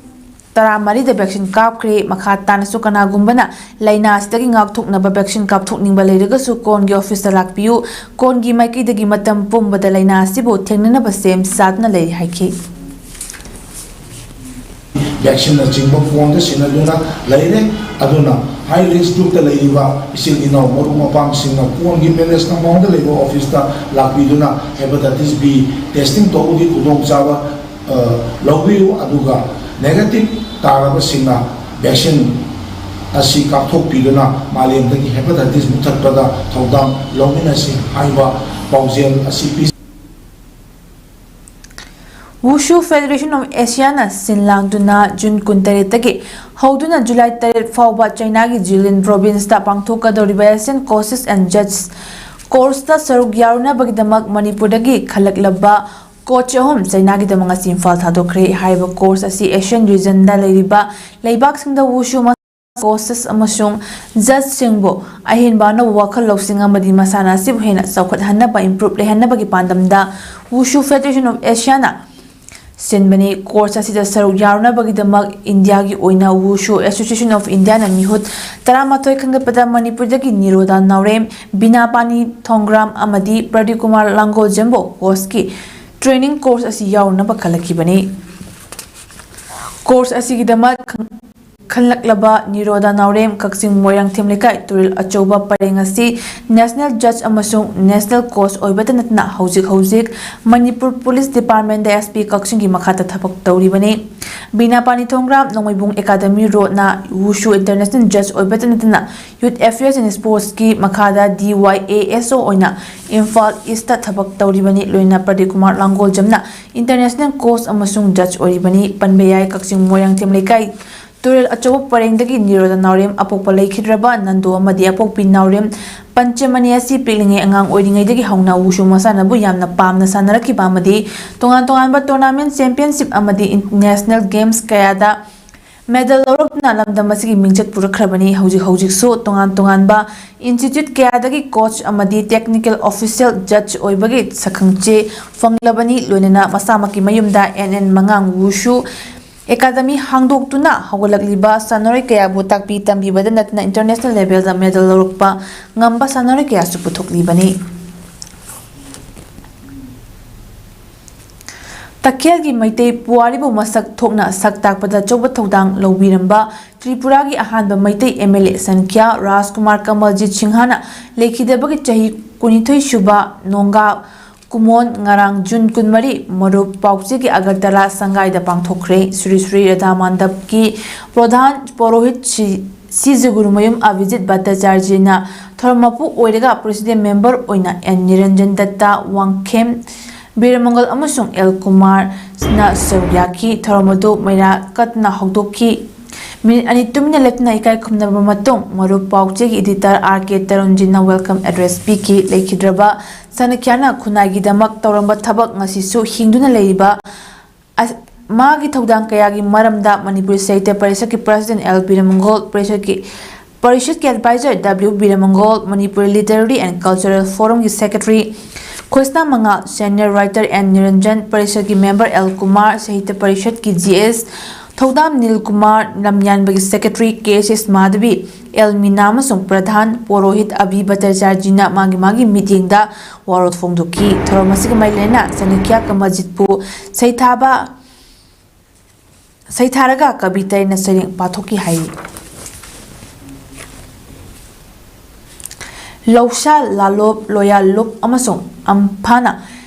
ꯇꯔꯥꯃꯔꯤꯗ vaccine ꯀꯥꯞꯈ꯭ꯔꯦ꯫ ꯃꯈꯥ ꯇꯥꯅꯁꯨ ꯀꯅꯥꯒꯨꯝꯕꯅ ꯂꯥꯏꯅꯥ ꯑꯁꯤꯗꯒꯤ ꯉꯥꯛꯊꯣꯛꯅꯕ vaccine ꯀꯥꯞꯊꯣꯛꯅꯤꯡꯕ ꯂꯩꯔꯒꯁꯨ ꯀꯣꯟꯒꯤ officeꯇ ꯂꯥꯛꯄꯤꯌꯨ꯫ ꯀꯣꯟꯒꯤ ꯃꯥꯏꯀꯩꯗꯒꯤ ꯃꯇꯝ ꯄꯨꯝꯕꯗ ꯂꯥꯏꯅꯥ ꯑꯁꯤꯕꯨ ꯊꯦꯡꯅꯅꯕ ꯁꯦꯝ ꯁꯥꯗꯨꯅ ꯂꯩꯔꯤ ꯍꯥꯏꯈꯤ꯫ Vaccineꯅꯆꯤꯡꯕ ꯀꯣꯟꯗ ꯁꯤꯟꯅꯗꯨꯅ ꯂꯩꯔꯦ꯫ ꯑꯗꯨꯅ high risk groupꯇ ꯂꯩꯔꯤꯕ ꯏꯆꯤꯜ ꯏꯅꯥꯎ ꯃꯔꯨꯞ ꯃꯄꯥꯡꯁꯤꯡꯅ ꯀꯣꯟꯒꯤ palaceꯅ ꯃꯑꯣꯡꯗ ꯂꯩꯕ officeꯇ ꯂꯥꯛꯄꯤꯗꯨꯅ hepatitis B testing ꯇꯧꯕꯒꯤ ꯈꯨꯗꯣꯡꯆꯥꯕ ꯑ, ꯂꯧꯕꯤꯌꯨ꯫ ꯑꯗꯨꯒ negative ꯇꯥꯔꯕꯁꯤꯡꯅ vaccine ꯑꯁꯤ ꯀꯥꯞꯊꯣꯛꯄꯤꯗꯨꯅ ꯃꯥꯂꯦꯝꯗꯒꯤ hepatitis ꯃꯨꯊꯠꯄꯗ ꯊꯧꯗꯥꯡ ꯂꯧꯃꯤꯟꯅꯁꯤ ꯍꯥꯏꯕ ꯄꯥꯎꯖꯦꯜ ꯑꯁꯤ ꯄꯤ꯫ Wushu Federation of Asiaꯅ ꯁꯤꯟ ꯂꯥꯡꯗꯨꯅ ꯖꯨꯟ ꯀꯨꯟꯇꯔꯦꯠꯇꯒꯤ ꯍꯧꯗꯨꯅ ꯖꯨꯂꯥꯏ ꯇꯔꯦꯠ ꯐꯥꯎꯕ ꯆꯩꯅꯥꯒꯤ ꯖꯤꯂꯤꯟ provinceꯇ ꯄꯥꯡꯊꯣꯛꯀꯗꯧꯔꯤꯕ Asian Coaches and Judges ꯀꯣꯔꯁꯇ ꯁꯔꯨꯛ ꯌꯥꯔꯨꯅꯕꯒꯤꯗꯃꯛ ꯃꯅꯤꯄꯨꯔꯗꯒꯤ ꯈꯜꯂꯛꯂꯕ ꯀꯣꯆ ꯑꯍꯨꯝ ꯆꯩꯅꯥꯒꯤꯗꯃꯛ ꯉꯁꯤ ꯏꯝꯐꯥꯜ ꯊꯥꯗꯣꯛꯈ꯭ꯔꯦ꯫ ꯍꯥꯏꯔꯤꯕ ꯀꯣꯔꯁ ꯑꯁꯤ ꯑꯦꯁꯤꯌꯥꯟ ꯔꯤꯖꯟꯗ ꯂꯩꯔꯤꯕ ꯂꯩꯕꯥꯛꯁꯤꯡꯗ ꯋꯨꯁꯨ ꯀꯣꯆꯦꯁ ꯑꯃꯁꯨꯡ ꯖꯖꯁꯤꯡꯕꯨ ꯑꯍꯦꯟꯕ ꯑꯅꯧꯕ ꯋꯥꯈꯜ ꯂꯧꯁꯤꯡ ꯑꯃꯗꯤ ꯃꯁꯥꯟꯅ ꯑꯁꯤꯕꯨ ꯍꯦꯟꯅ ꯆꯥꯎꯈꯠꯍꯟꯅꯕ, ꯏꯝꯄ꯭ꯔꯨꯞ ꯂꯩꯍꯟꯅꯕꯒꯤ ꯄꯥꯟꯗꯝꯗ ꯋꯨꯁꯨ ꯐꯦꯗꯔꯦꯁꯟ ꯑꯣꯐ ꯑꯦꯁꯤꯌꯥꯅ ꯁꯤꯟꯕꯅꯤ꯫ ꯀꯣꯔꯁ ꯑꯁꯤꯗ ꯁꯔꯨꯛ ꯌꯥꯔꯨꯅꯕꯒꯤꯗꯃꯛ ꯏꯟꯗꯤꯌꯥꯒꯤ ꯑꯣꯏꯅ ꯋꯨꯁꯨ ꯑꯦꯁꯣꯁꯤꯌꯦꯁꯟ ꯑꯣꯐ ꯏꯟꯗꯤꯌꯥꯅ ꯃꯤꯍꯨꯠ ꯇꯔꯥꯃꯥꯊꯣꯏ ꯈꯟꯒꯠꯄꯗ ꯃꯅꯤꯄꯨꯔꯗꯒꯤ ꯅꯤꯔꯣꯗꯥ ꯅꯥꯎꯔꯦꯝ, ꯕꯤꯅꯥꯄꯥꯅꯤ ꯊꯣꯡꯒ꯭ꯔꯥꯝ ꯑꯃꯗꯤ ꯄ꯭ꯔꯗꯤꯞ ꯀꯨꯃꯥꯔ ꯂꯥꯡꯒꯣꯜꯖꯝꯕꯨ ꯀꯣꯆꯀꯤ ꯇ꯭ꯔꯦꯅꯤꯡ ꯀꯣꯔꯁ ꯑꯁꯤ ꯌꯥꯎꯔꯨꯅꯕ ꯈꯜꯂꯛꯈꯤꯕꯅꯤ꯫ ꯀꯣꯔꯁ ꯑꯁꯤꯒꯤꯗꯃꯛ ꯈꯜꯂꯛꯂꯕ ꯅꯤꯔꯣꯗꯥ ꯅꯥꯎꯔꯦꯝ, ꯀꯛꯆꯤꯡ ꯃꯣꯏꯔꯥꯡꯊꯦꯝ ꯂꯩꯀꯥꯏ ꯇꯨꯔꯦꯜ ꯑꯆꯧꯕ ꯄꯔꯦꯡ ꯑꯁꯤ ꯅꯦꯁꯅꯦꯜ ꯖꯖ ꯑꯃꯁꯨꯡ ꯅꯦꯁꯅꯦꯜ ꯀꯣꯆ ꯑꯣꯏꯕꯇ ꯅꯠꯇꯅ ꯍꯧꯖꯤꯛ ꯍꯧꯖꯤꯛ ꯃꯅꯤꯄꯨꯔ ꯄꯨꯂꯤꯁ ꯗꯤꯄꯥꯔꯠꯃꯦꯟꯗ ꯑꯦꯁ ꯄꯤ ꯀꯛꯆꯤꯡꯒꯤ ꯃꯈꯥꯗ ꯊꯕꯛ ꯇꯧꯔꯤꯕꯅꯤ꯫ ꯕꯤꯅꯥꯄꯥꯅꯤ ꯊꯣꯡꯒ꯭ꯔꯥꯝ ꯅꯣꯡꯃꯩꯕꯨꯡ ꯑꯦꯀꯥꯗꯃꯤ ꯔꯣꯗꯅ ꯋꯨꯁꯨ ꯏꯟꯇꯔꯅꯦꯁꯅꯦꯜ ꯖꯖ ꯑꯣꯏꯕꯇ ꯅꯠꯇꯅ ꯌꯨꯠ ꯑꯦꯐꯤꯌꯔꯁ ꯑꯦꯟ ꯁ꯭ꯄꯣꯔꯠꯁꯀꯤ ꯃꯈꯥꯗ ꯗꯤ ꯋꯥꯏ ꯑꯦ ꯑꯦꯁ ꯑꯣ ꯑꯣꯏꯅ ꯏꯝꯐꯥꯜ ꯏꯁꯇ ꯊꯕꯛ ꯇꯧꯔꯤꯕꯅꯤ꯫ ꯂꯣꯏꯅꯅ ꯄ꯭ꯔꯗꯤꯞ ꯀꯨꯃꯥꯔ ꯂꯥꯡꯒꯣꯜꯖꯝꯅ ꯏꯟꯇꯔꯅꯦꯁꯅꯦꯜ ꯀꯣꯆ ꯑꯃꯁꯨꯡ ꯖꯖ ꯑꯣꯏꯔꯤꯕꯅꯤ꯫ ꯄꯟꯕ ꯌꯥꯏ, ꯀꯛꯆꯤꯡ ꯃꯣꯏꯔꯥꯡꯊꯦꯝ ꯂꯩꯀꯥꯏ ꯇꯨꯔꯦꯜ ꯑꯆꯧꯕ ꯄꯔꯦꯡꯗꯒꯤ ꯅꯤꯔꯣꯗ ꯅꯥꯎꯔꯦꯝ ꯑꯄꯣꯛꯄ ꯂꯩꯈꯤꯗ꯭ꯔꯕ ꯅꯟꯗꯣ ꯑꯃꯗꯤ ꯑꯄꯣꯛꯄꯤ ꯅꯥꯎꯔꯦꯝ ꯄꯟꯆꯃꯅꯤ ꯑꯁꯤ ꯄꯤꯛꯂꯤꯉꯩ ꯑꯉꯥꯡ ꯑꯣꯏꯔꯤꯉꯩꯗꯒꯤ ꯍꯧꯅ ꯋꯨꯁꯨ ꯃꯁꯥꯟꯅꯕꯨ ꯌꯥꯝꯅ ꯄꯥꯝꯅ ꯁꯥꯟꯅꯔꯛꯈꯤꯕ ꯑꯃꯗꯤ ꯇꯣꯉꯥꯟ ꯇꯣꯉꯥꯟꯕ ꯇꯣꯔꯅꯥꯃꯦꯟ, ꯆꯦꯝꯄꯤꯌꯟꯁꯤꯞ ꯑꯃꯗꯤ ꯏꯟ-, ꯅꯦꯁꯅꯦꯜ ꯒꯦꯝꯁ ꯀꯌꯥꯗ ꯃꯦꯗꯜ ꯂꯧꯔꯛꯇꯨꯅ ꯂꯝꯗꯝ ꯑꯁꯤꯒꯤ ꯃꯤꯡꯆꯠ ꯄꯨꯔꯛꯈ꯭ꯔꯕꯅꯤ꯫ ꯍꯧꯖꯤꯛ ꯍꯧꯖꯤꯛꯁꯨ ꯇꯣꯉꯥꯟ ꯇꯣꯉꯥꯟꯕ ꯏꯟꯁꯇꯤꯇ꯭ꯌꯨꯠ ꯀꯌꯥꯗꯒꯤ ꯀꯣꯆ ꯑꯃꯗꯤ ꯇꯦꯛꯅꯤꯀꯦꯜ ꯑꯣꯐꯤꯁꯤꯌꯦꯜ ꯖꯖ ꯑꯣꯏꯕꯒꯤ ꯁꯛꯈꯪꯆꯦ ꯐꯪꯂꯕꯅꯤ꯫ ꯂꯣꯏꯅꯅ ꯃꯁꯥꯃꯛꯀꯤ ꯃꯌꯨꯝꯗ ꯑꯦꯟ ꯑꯦꯟ ꯃꯉꯥꯡ ꯋꯨꯁꯨ ꯑꯦꯀꯥꯗꯃꯤ ꯍꯥꯡꯗꯣꯛꯇꯨꯅ ꯍꯧꯒꯠꯂꯛꯂꯤꯕ ꯁꯥꯟꯅꯔꯣꯏ ꯀꯌꯥꯕꯨ ꯇꯥꯛꯄꯤ ꯇꯝꯕꯤꯕꯗ ꯅꯠꯇꯅ ꯏꯟꯇꯔꯅꯦꯁꯅꯦꯜ ꯂꯦꯚꯦꯜꯗ ꯃꯦꯗꯜ ꯂꯧꯔꯛꯄ ꯉꯝꯕ ꯁꯥꯟꯅꯔꯣꯏ ꯀꯌꯥꯁꯨ ꯄꯨꯊꯣꯛꯂꯤꯕꯅꯤ꯫ ꯇꯈꯦꯜꯒꯤ ꯃꯩꯇꯩ ꯄꯨꯋꯥꯔꯤꯕꯨ ꯃꯁꯛ ꯊꯣꯛꯅ ꯁꯛ ꯇꯥꯛꯄꯗ ꯑꯆꯧꯕ ꯊꯧꯗꯥꯡ ꯂꯧꯕꯤꯔꯝꯕ ꯇ꯭ꯔꯤꯄꯨꯔꯥꯒꯤ ꯑꯍꯥꯟꯕ ꯃꯩꯇꯩ ꯑꯦꯝ ꯑꯦꯜ ꯑꯦ ꯁꯟꯈ꯭ꯌꯥ ꯔꯥꯖꯀꯨꯃꯥꯔ ꯀꯃꯜꯖꯤꯠ ꯁꯤꯡꯍꯅ ꯂꯩꯈꯤꯗꯕꯒꯤ ꯆꯍꯤ ꯀꯨꯟꯅꯤꯊꯣꯏ ꯁꯨꯕ ꯅꯣꯡꯒꯥ ꯀꯨꯃꯣꯟ ꯉꯔꯥꯡ ꯖꯨꯟ ꯀꯨꯟꯃꯔꯤ ꯃꯔꯨꯞ ꯄꯥꯎꯆꯦꯒꯤ ꯑꯒꯔꯇꯂꯥ ꯁꯪꯒꯥꯏꯗ ꯄꯥꯡꯊꯣꯛꯈ꯭ꯔꯦ꯫ ꯁ꯭ꯔꯤ ꯁ꯭ꯔꯤ ꯔꯥꯙꯥ ꯃꯟꯗꯞꯀꯤ ꯄ꯭ꯔꯙꯥꯟ ꯄꯨꯔꯣꯍꯤꯠ ꯁꯤ, ꯁꯤ ꯖꯒꯨꯔꯨꯃꯌꯨꯝ ꯑꯚꯤꯖꯤꯠ ꯚꯠꯇꯥꯆꯥꯔꯖꯤꯅ ꯊꯧꯔꯝ ꯃꯄꯨ ꯑꯣꯏꯔꯒ ꯄ꯭ꯔꯦꯁꯤꯗꯦꯟ ꯃꯦꯝꯕꯔ ꯑꯣꯏꯅ ꯑꯦꯟ ꯅꯤꯔꯟꯖꯟ ꯗꯠꯇꯥ, ꯋꯥꯡꯈꯦꯝ ꯕꯤꯔꯃꯪꯒꯜ ꯑꯃꯁꯨꯡ ꯑꯦꯜ ꯀꯨꯃꯥꯔꯅ ꯁꯔꯨꯛ ꯌꯥꯈꯤ꯫ ꯊꯧꯔꯝ ꯑꯗꯨ ꯃꯩꯔꯥ ꯀꯠꯇꯨꯅ ꯍꯧꯗꯣꯛꯈꯤ꯫ ꯃꯤꯅꯤꯠ ꯑꯅꯤ ꯇꯨꯃꯤꯟꯅ ꯂꯦꯞꯇꯨꯅ ꯏꯀꯥꯏ ꯈꯨꯝꯅꯔꯕ ꯃꯇꯨꯡ, ꯃꯔꯨꯞ ꯄꯥꯎꯆꯦꯒꯤ editor R K ꯇꯔꯨꯟꯖꯤꯠꯅ welcome address ꯄꯤꯈꯤ꯫ ꯂꯩꯈꯤꯗ꯭ꯔꯕ ꯁꯅꯈ꯭ꯌꯥꯅ ꯈꯨꯟꯅꯥꯏꯒꯤꯗꯃꯛ ꯇꯧꯔꯝꯕ ꯊꯕꯛ ꯉꯁꯤꯁꯨ ꯍꯤꯡꯗꯨꯅ ꯂꯩꯔꯤꯕ ꯑꯁ-, ꯃꯥꯒꯤ ꯊꯧꯗꯥꯡ ꯀꯌꯥꯒꯤ ꯃꯔꯝꯗ ꯃꯅꯤꯄꯨꯔꯤ ꯁꯥꯍꯤꯇ꯭ꯌ ꯄꯔꯤꯁꯠꯀꯤ president L ꯕꯤꯔꯃꯪꯒꯣꯜ, ꯄꯔꯤꯁꯠꯀꯤ, ꯄꯔꯤꯁꯠꯀꯤ advisor W ꯕꯤꯔꯃꯪꯒꯣꯜ, Manipuri Literary and Cultural Forumꯒꯤ secretary ꯈꯣꯏꯁꯅꯥ ꯃꯉꯥꯜ, senior writer N ꯅꯤꯔꯟꯖꯟ, ꯄꯔꯤꯁꯠꯀꯤ member L Kumar, ꯁꯥꯍꯤꯇ꯭ꯌ ꯄꯔꯤꯁꯠꯀꯤ G S ꯊꯧꯗꯥꯝ ꯅꯤꯜ Kumar, ꯂꯝꯌꯥꯟꯕꯒꯤ secretary K S S ꯃꯥꯙꯕꯤ, L ꯃꯤꯅꯥ ꯑꯃꯁꯨꯡ ꯄ꯭ꯔꯙꯥꯟ ꯄꯣꯔꯣꯍꯤꯠ ꯑꯕꯤ ꯚꯠꯇꯥꯆꯥꯔꯖꯤꯅ ꯃꯥꯒꯤ ꯃꯥꯒꯤ ꯃꯤꯠꯌꯦꯡꯗ ꯋꯥꯔꯣꯜ ꯐꯣꯡꯗꯣꯛꯈꯤ꯫ ꯊꯧꯔꯝ ꯑꯁꯤꯒ ꯃꯔꯤ ꯂꯩꯅꯅ ꯆꯅꯨꯀ꯭ꯌꯥ ꯀꯃꯜꯖꯤꯠꯄꯨ ꯁꯩꯊꯥꯕ, ꯁꯩꯊꯥꯔꯒ ꯀꯕꯤꯇ ꯑꯩꯅ ꯁꯩꯔꯦꯡ ꯄꯥꯊꯣꯛꯈꯤ ꯍꯥꯏꯔꯤ꯫ ꯂꯧꯁꯥ, ꯂꯥꯂꯣꯞ, ꯂꯣꯌꯥꯂꯨꯞ ꯑꯃꯁꯨꯡ ꯑꯝꯐꯥꯅ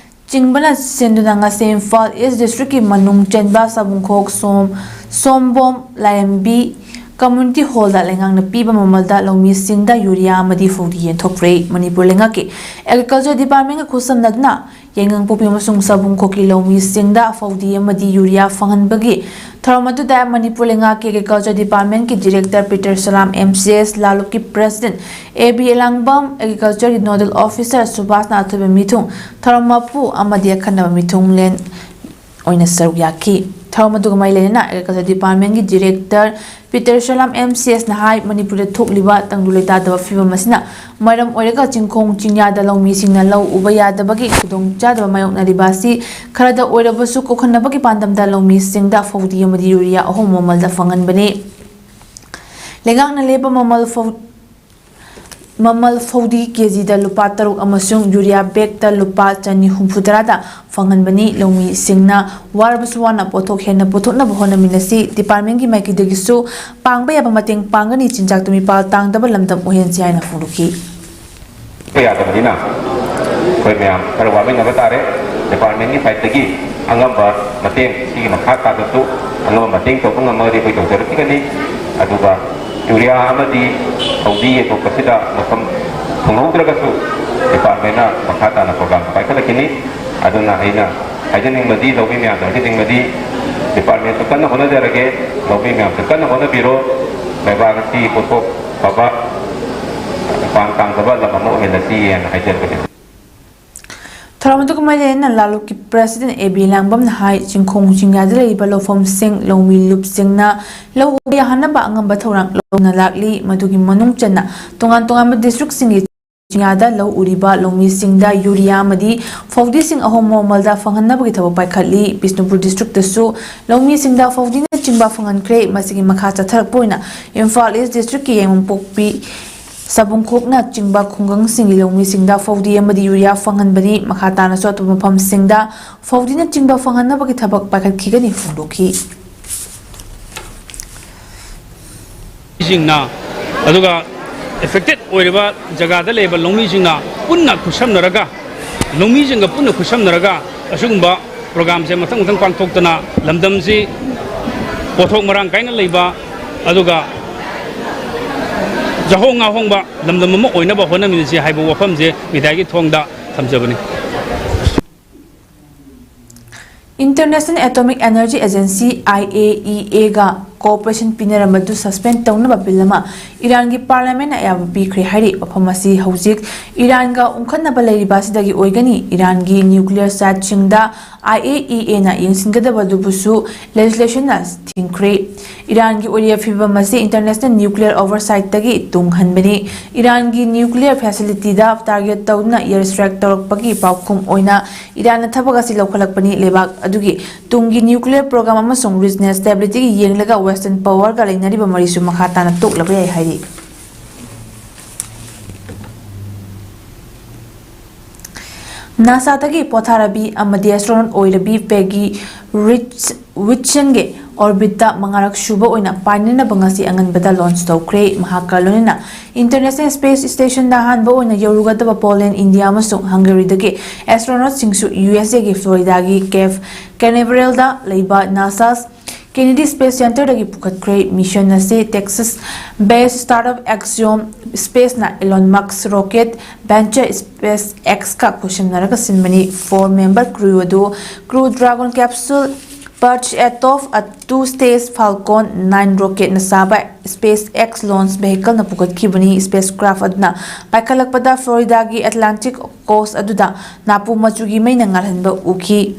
ꯆꯤꯡꯕꯅ ꯁꯤꯟꯗꯨꯅ ꯉꯁꯤ ꯏꯝꯐꯥꯜ East Districtꯀꯤ ꯃꯅꯨꯡ ꯆꯟꯕ ꯁꯕꯨꯡꯈꯣꯛ, ꯁꯣꯝ, ꯁꯣꯝꯕꯣꯝ, ꯂꯥꯏꯔꯦꯝꯕꯤ Community Hallꯗ ꯂꯩꯉꯥꯛꯅ ꯄꯤꯕ ꯃꯃꯜꯗ ꯂꯧꯃꯤꯁꯤꯡꯗ ꯌꯨꯔꯤꯌꯥ ꯑꯃꯗꯤ ꯐꯧꯗꯤ ꯌꯦꯟꯊꯣꯛꯈ꯭ꯔꯦ꯫ ꯃꯅꯤꯄꯨꯔ ꯂꯩꯉꯥꯛꯀꯤ Agriculture Departmentꯒ ꯈꯨꯠꯁꯝꯅꯗꯨꯅ ꯌꯥꯏꯉꯪꯄꯣꯛꯄꯤ ꯑꯃꯁꯨꯡ ꯁꯕꯨꯡꯈꯣꯛꯀꯤ ꯂꯧꯃꯤꯁꯤꯡꯗ ꯐꯧꯗꯤ ꯑꯃꯗꯤ ꯌꯨꯔꯤꯌꯥ ꯐꯪꯍꯟꯕꯒꯤ ꯊꯧꯔꯝ ꯑꯗꯨꯗ ꯃꯅꯤꯄꯨꯔ ꯂꯩꯉꯥꯛꯀꯤ Agriculture Departmentꯀꯤ director Peter Salam, M C S ꯂꯥꯂꯨꯞꯀꯤ president A B Elangbam, Agricultureꯒꯤ nodal officer ꯁꯨꯕꯥꯁꯅ ꯑꯊꯣꯏꯕ ꯃꯤꯊꯨꯡ, ꯊꯧꯔꯝ ꯃꯄꯨ ꯑꯃꯗꯤ ꯑꯈꯟꯅꯕ ꯃꯤꯊꯨꯡꯂꯦꯟ ꯑꯣꯏꯅ ꯁꯔꯨꯛ ꯌꯥꯈꯤ꯫ ꯊꯧꯔꯝ ꯑꯗꯨꯒ ꯃꯔꯤ ꯂꯩꯅꯅ Agriculture Departmentꯀꯤ director ꯄꯤꯇꯔ ꯁꯂꯥꯝ, M C Sꯅ ꯍꯥꯏ, ꯃꯅꯤꯄꯨꯔꯗ ꯊꯣꯛꯂꯤꯕ ꯇꯪꯗꯨ ꯂꯩꯇꯥꯗꯕ ꯐꯤꯕꯝ ꯑꯁꯤꯅ ꯃꯔꯝ ꯑꯣꯏꯔꯒ ꯆꯤꯡꯈꯣꯡ ꯆꯤꯡꯌꯥꯗ ꯂꯧꯃꯤꯁꯤꯡꯅ ꯂꯧ ꯎꯕ ꯌꯥꯗꯕꯒꯤ ꯈꯨꯗꯣꯡꯆꯥꯗꯕ ꯃꯥꯌꯣꯛꯅꯔꯤꯕ ꯑꯁꯤ ꯈꯔꯗ ꯑꯣꯏꯔꯕꯁꯨ ꯀꯣꯛꯍꯟꯅꯕꯒꯤ ꯄꯥꯟꯗꯝꯗ ꯂꯧꯃꯤꯁꯤꯡꯗ ꯐꯧꯗꯤ ꯑꯃꯗꯤ ꯌꯨꯔꯤꯌꯥ ꯑꯍꯣꯡꯕ ꯃꯃꯜꯗ ꯐꯪꯍꯟꯕꯅꯤ꯫ ꯂꯩꯉꯥꯛꯅ ꯂꯦꯞꯄ ꯃꯃꯜ ꯐꯧ-, ꯃꯃꯜ ꯐꯧꯗꯤ ꯀꯦꯖꯤꯗ ꯂꯨꯄꯥ ꯇꯔꯨꯛ ꯑꯃꯁꯨꯡ ꯌꯨꯔꯤꯌꯥ ꯕꯦꯒꯇ ꯂꯨꯄꯥ ꯆꯅꯤ ꯍꯨꯝꯐꯨ ꯇꯔꯥꯗ ꯐꯪꯍꯟꯕꯅꯤ꯫ ꯂꯧꯃꯤꯁꯤꯡꯅ ꯋꯥꯔꯕꯁꯨ ꯋꯥꯅ ꯄꯣꯠꯊꯣꯛ ꯍꯦꯟꯅ ꯄꯨꯊꯣꯛꯅꯕ ꯍꯣꯠꯅꯃꯤꯟꯅꯁꯤ꯫ Departmentꯀꯤ ꯃꯥꯏꯀꯩꯗꯒꯤꯁꯨ ꯄꯥꯡꯕ ꯌꯥꯕ ꯃꯇꯦꯡ ꯄꯥꯡꯒꯅꯤ꯫ ꯆꯤꯟꯖꯥꯛꯇ ꯃꯤꯄꯥꯜ ꯇꯥꯡꯗꯕ ꯂꯝꯗꯝ ꯑꯣꯏꯍꯟꯁꯤ ꯍꯥꯏꯅ ꯐꯣꯡꯗꯣꯛꯈꯤ꯫ ꯌꯥꯗꯕꯅꯤꯅ ꯑꯩꯈꯣꯏ ꯃꯌꯥꯝ ꯈꯔ ꯋꯥꯃꯤꯟꯅꯕ ꯇꯥꯔꯦ꯫ Departmentꯀꯤ sideꯇꯒꯤ ꯑꯉꯝꯕ ꯃꯇꯦꯡ, ꯁꯤꯒꯤ ꯃꯈꯥ ꯇꯥꯕꯁꯨ ꯑꯉꯝꯕ ꯃꯇꯦꯡ ꯇꯧꯕ ꯉꯝꯃꯒꯗꯤ ꯑꯩꯈꯣꯏ ꯇꯧꯖꯔꯛꯈꯤꯒꯅꯤ꯫ ꯑꯗꯨꯒ ꯌꯨꯔꯤꯌꯥ ꯑꯃꯗꯤ ꯐꯧꯗꯤ ꯌꯦꯟꯊꯣꯛꯄꯁꯤꯗ ꯃꯐꯝ ꯐꯪꯍꯧꯗ꯭ꯔꯒꯁꯨ departmentꯅ ꯃꯈꯥ ꯇꯥꯅ programꯗ ꯄꯥꯏꯈꯠꯂꯛꯈꯤꯅꯤ꯫ ꯑꯗꯨꯅ ꯑꯩꯅ ꯍꯥꯏꯖꯅꯤꯡꯕꯗꯤ, ꯂꯧꯃꯤ ꯃꯌꯥꯝꯗ ꯍꯥꯏꯖꯅꯤꯡꯕꯗꯤ, ꯗꯤꯄꯥꯔꯠꯃꯦꯟꯁꯨ ꯀꯟꯅ ꯍꯣꯠꯅꯖꯔꯒꯦ꯫ ꯂꯧꯃꯤ ꯃꯌꯥꯝꯁꯨ ꯀꯟꯅ ꯍꯣꯠꯅꯕꯤꯔꯣ꯫ ꯂꯩꯕꯥꯛ ꯑꯁꯤ ꯄꯣꯠꯊꯣꯛ ꯐꯕ, ꯃꯄꯥꯟ ꯇꯥꯡꯗꯕ ꯂꯝ ꯑꯃ ꯑꯣꯏꯍꯜꯂꯁꯤ ꯍꯥꯏꯅ ꯍꯥꯏꯖꯕꯅꯤ꯫ ꯊꯧꯔꯝ ꯑꯗꯨꯒ ꯃꯔꯤ ꯂꯩꯅꯅ ꯂꯥꯂꯨꯛꯀꯤ ꯄ꯭ꯔꯁꯤꯗꯦꯟ ꯑꯦ ꯕꯤ ꯂꯥꯡꯕꯝꯅ ꯍꯥꯏ, ꯆꯤꯡꯈꯣꯡ ꯆꯤꯡꯌꯥꯗ ꯂꯩꯔꯤꯕ ꯂꯧꯐꯝꯁꯤꯡ ꯂꯧꯃꯤ ꯂꯨꯞꯁꯤꯡꯅ ꯂꯧ ꯎꯕ ꯌꯥꯍꯟꯅꯕ ꯑꯉꯝꯕ ꯊꯧꯔꯥꯡ ꯂꯧꯅ ꯂꯥꯛꯂꯤ꯫ ꯃꯗꯨꯒꯤ ꯃꯅꯨꯡ ꯆꯟꯅ ꯇꯣꯉꯥꯟ ꯇꯣꯉꯥꯟꯕ ꯗꯤꯁꯇ꯭ꯔꯤꯛꯁꯤꯡꯒꯤ ꯆꯤꯡꯌꯥꯗ ꯂꯧ ꯎꯔꯤꯕ ꯂꯧꯃꯤꯁꯤꯡꯗ ꯌꯨꯔꯤꯌꯥ ꯑꯃꯗꯤ ꯐꯧꯗꯤꯁꯤꯡ ꯑꯍꯣꯡꯕ ꯃꯃꯜꯗ ꯐꯪꯍꯟꯅꯕꯒꯤ ꯊꯕꯛ ꯄꯥꯏꯈꯠꯂꯤ꯫ ꯕꯤꯁꯅꯨꯄꯨꯔ ꯗꯤꯁꯇ꯭ꯔꯤꯛꯇꯁꯨ ꯂꯧꯃꯤꯁꯤꯡꯗ ꯐꯧꯗꯤꯅꯆꯤꯡꯕ ꯐꯪꯍꯟꯈ꯭ꯔꯦ꯫ ꯃꯁꯤꯒꯤ ꯃꯈꯥ ꯆꯠꯊꯔꯛꯄ ꯑꯣꯏꯅ ꯏꯝꯐꯥꯜ ꯏꯁ ꯗꯤꯁꯇ꯭ꯔꯤꯛꯀꯤ ꯌꯥꯏꯉꯪꯄꯣꯛꯄꯤ ꯁꯥꯕꯨꯡꯈꯣꯛꯅꯆꯤꯡꯕ ꯈꯨꯡꯒꯪꯁꯤꯡꯒꯤ ꯂꯧꯃꯤꯁꯤꯡꯗ ꯐꯧꯗꯤ ꯑꯃꯗꯤ ꯌꯨꯔꯤꯌꯥ ꯐꯪꯍꯟꯕꯅꯤ꯫ ꯃꯈꯥ ꯇꯥꯅꯁꯨ ꯑꯇꯣꯞꯄ ꯃꯐꯝꯁꯤꯡꯗ ꯐꯧꯗꯤꯅꯆꯤꯡꯕ ꯐꯪꯍꯟꯅꯕꯒꯤ ꯊꯕꯛ ꯄꯥꯏꯈꯠꯈꯤꯒꯅꯤ ꯐꯣꯡꯗꯣꯛꯈꯤ꯫ ꯁꯤꯡꯅ, ꯑꯗꯨꯒ ꯑꯦꯐꯦꯛꯇꯦꯠ ꯑꯣꯏꯔꯤꯕ ꯖꯒꯥꯗ ꯂꯩꯕ ꯂꯧꯃꯤꯁꯤꯡꯅ ꯄꯨꯟꯅ ꯈꯨꯠꯁꯝꯅꯔꯒ, ꯂꯧꯃꯤꯁꯤꯡꯒ ꯄꯨꯟꯅ ꯈꯨꯠꯁꯝꯅꯔꯒ ꯑꯁꯤꯒꯨꯝꯕ ꯄ꯭ꯔꯣꯒ꯭ꯔꯥꯝꯁꯦ ꯃꯊꯪ ꯃꯊꯪ ꯄꯥꯡꯊꯣꯛꯇꯅ ꯂꯝꯗꯝꯁꯤ ꯄꯣꯠꯊꯣꯛ ꯃꯔꯥꯡ ꯀꯥꯏꯅ ꯂꯩꯕ, ꯑꯗꯨꯒ ꯆꯥꯍꯣꯡ ꯉꯥꯍꯣꯡꯕ ꯂꯝꯗꯝ ꯑꯃ ꯑꯣꯏꯅꯕ ꯍꯣꯠꯅꯃꯤꯟꯅꯁꯤ ꯍꯥꯏꯕ ꯋꯥꯐꯝꯁꯦ ꯃꯤꯗꯤꯌꯥꯒꯤ ꯊꯣꯡꯗ ꯊꯝꯖꯕꯅꯤ꯫ International Atomic Energy Agency, I A E A, ꯒ cooperation ꯄꯤꯅꯔꯝꯕꯗꯨ suspend ꯇꯧꯅꯕ bill ꯑꯃ ꯏꯔꯥꯟꯒꯤ parliament ꯅ ꯑꯌꯥꯕ ꯄꯤꯈ꯭ꯔꯦ ꯍꯥꯏꯔꯤ꯫ ꯋꯥꯐꯝ ꯑꯁꯤ ꯍꯧꯖꯤꯛ ꯏꯔꯥꯟꯒ ꯎꯪꯈꯠꯅꯕ ꯂꯩꯔꯤꯕ ꯑꯁꯤꯗꯒꯤ ꯑꯣꯏꯒꯅꯤ꯫ ꯏꯔꯥꯟꯒꯤ nuclear site ꯁꯤꯡꯗ I A E A ꯅ ꯌꯦꯡꯁꯤꯟꯒꯗꯕꯗꯨꯕꯨꯁꯨ legislation ꯅ ꯊꯤꯡꯈ꯭ꯔꯦ꯫ ꯏꯔꯥꯟꯒꯤ ꯑꯣꯏꯔꯤꯕ ꯐꯤꯚꯝ ꯑꯁꯤ international nuclear oversight ꯇꯒꯤ ꯇꯨꯡꯍꯟꯕꯅꯤ꯫ ꯏꯔꯥꯟꯒꯤ nuclear facility ꯗ target ꯇꯧꯗꯨꯅ air strike ꯇꯧꯔꯛꯄꯒꯤ ꯄꯥꯎꯈꯨꯝ ꯑꯣꯏꯅ ꯏꯔꯥꯟꯅ ꯊꯕꯛ ꯑꯁꯤ ꯂꯧꯈꯠꯂꯛꯄꯅꯤ꯫ ꯂꯩꯕꯥꯛ ꯑꯗꯨꯒꯤ ꯇꯨꯡꯒꯤ nuclear program ꯑꯃꯁꯨꯡ regional stability ꯒꯤ ꯌꯦꯡꯂꯒ Western power ꯒ ꯂꯩꯅꯔꯤꯕ ꯃꯔꯤꯁꯨ ꯃꯈꯥ ꯇꯥꯅ ꯇꯣꯛꯂꯕ ꯌꯥꯏ ꯍꯥꯏꯔꯤ꯫ ꯅꯥꯁꯥꯗꯒꯤ ꯄꯣꯊꯥꯔꯕꯤ ꯑꯃꯗꯤ astronaut ꯑꯣꯏꯔꯕꯤ ꯄꯦꯒꯤ ꯋꯤꯠꯁꯟꯒꯤ orbit ꯇ ꯃꯉꯥꯔꯛ ꯁꯨꯕ ꯑꯣꯏꯅ ꯄꯥꯏꯅꯅꯕ ꯉꯁꯤ ꯑꯉꯟꯕꯗ launch ꯇꯧꯈ꯭ꯔꯦ꯫ ꯃꯍꯥꯛꯀ ꯂꯣꯏꯅꯅ International Space Station ꯗ ꯑꯍꯥꯟꯕ ꯑꯣꯏꯅ ꯌꯧꯔꯨꯒꯗꯕ Poland, India ꯑꯃꯁꯨꯡ Hungary ꯗꯒꯤ astronaut ꯁꯤꯡꯁꯨ U S A ꯒꯤ Florida ꯒꯤ Cape Canaveral ꯗ ꯂꯩꯕ ꯅꯥꯁꯥ Kennedy Space Center ꯗꯒꯤ ꯄꯨꯈꯠꯈ꯭ꯔꯦ꯫ Mission ꯑꯁꯤ Texas based startup Axiom Space ꯅ Elon Musk rocket venture SpaceX ꯀ ꯈꯨꯠꯁꯝꯅꯔꯒ ꯁꯤꯟꯕꯅꯤ꯫ Four member crew ꯑꯗꯨ Crew Dragon capsule Perch Atov a two-stage Falcon nine rocketꯅ ꯁꯥꯕ SpaceX launch vehicleꯅ ꯄꯨꯈꯠꯈꯤꯕꯅꯤ꯫ Spacecraft ꯑꯗꯨꯅ ꯄꯥꯏꯈꯠꯂꯛꯄꯗ Floridaꯒꯤ Atlantic coast ꯑꯗꯨꯗ ꯅꯥꯄꯨ ꯃꯆꯨꯒꯤ ꯃꯩꯅ ꯉꯥꯜꯍꯟꯕ ꯎꯈꯤ꯫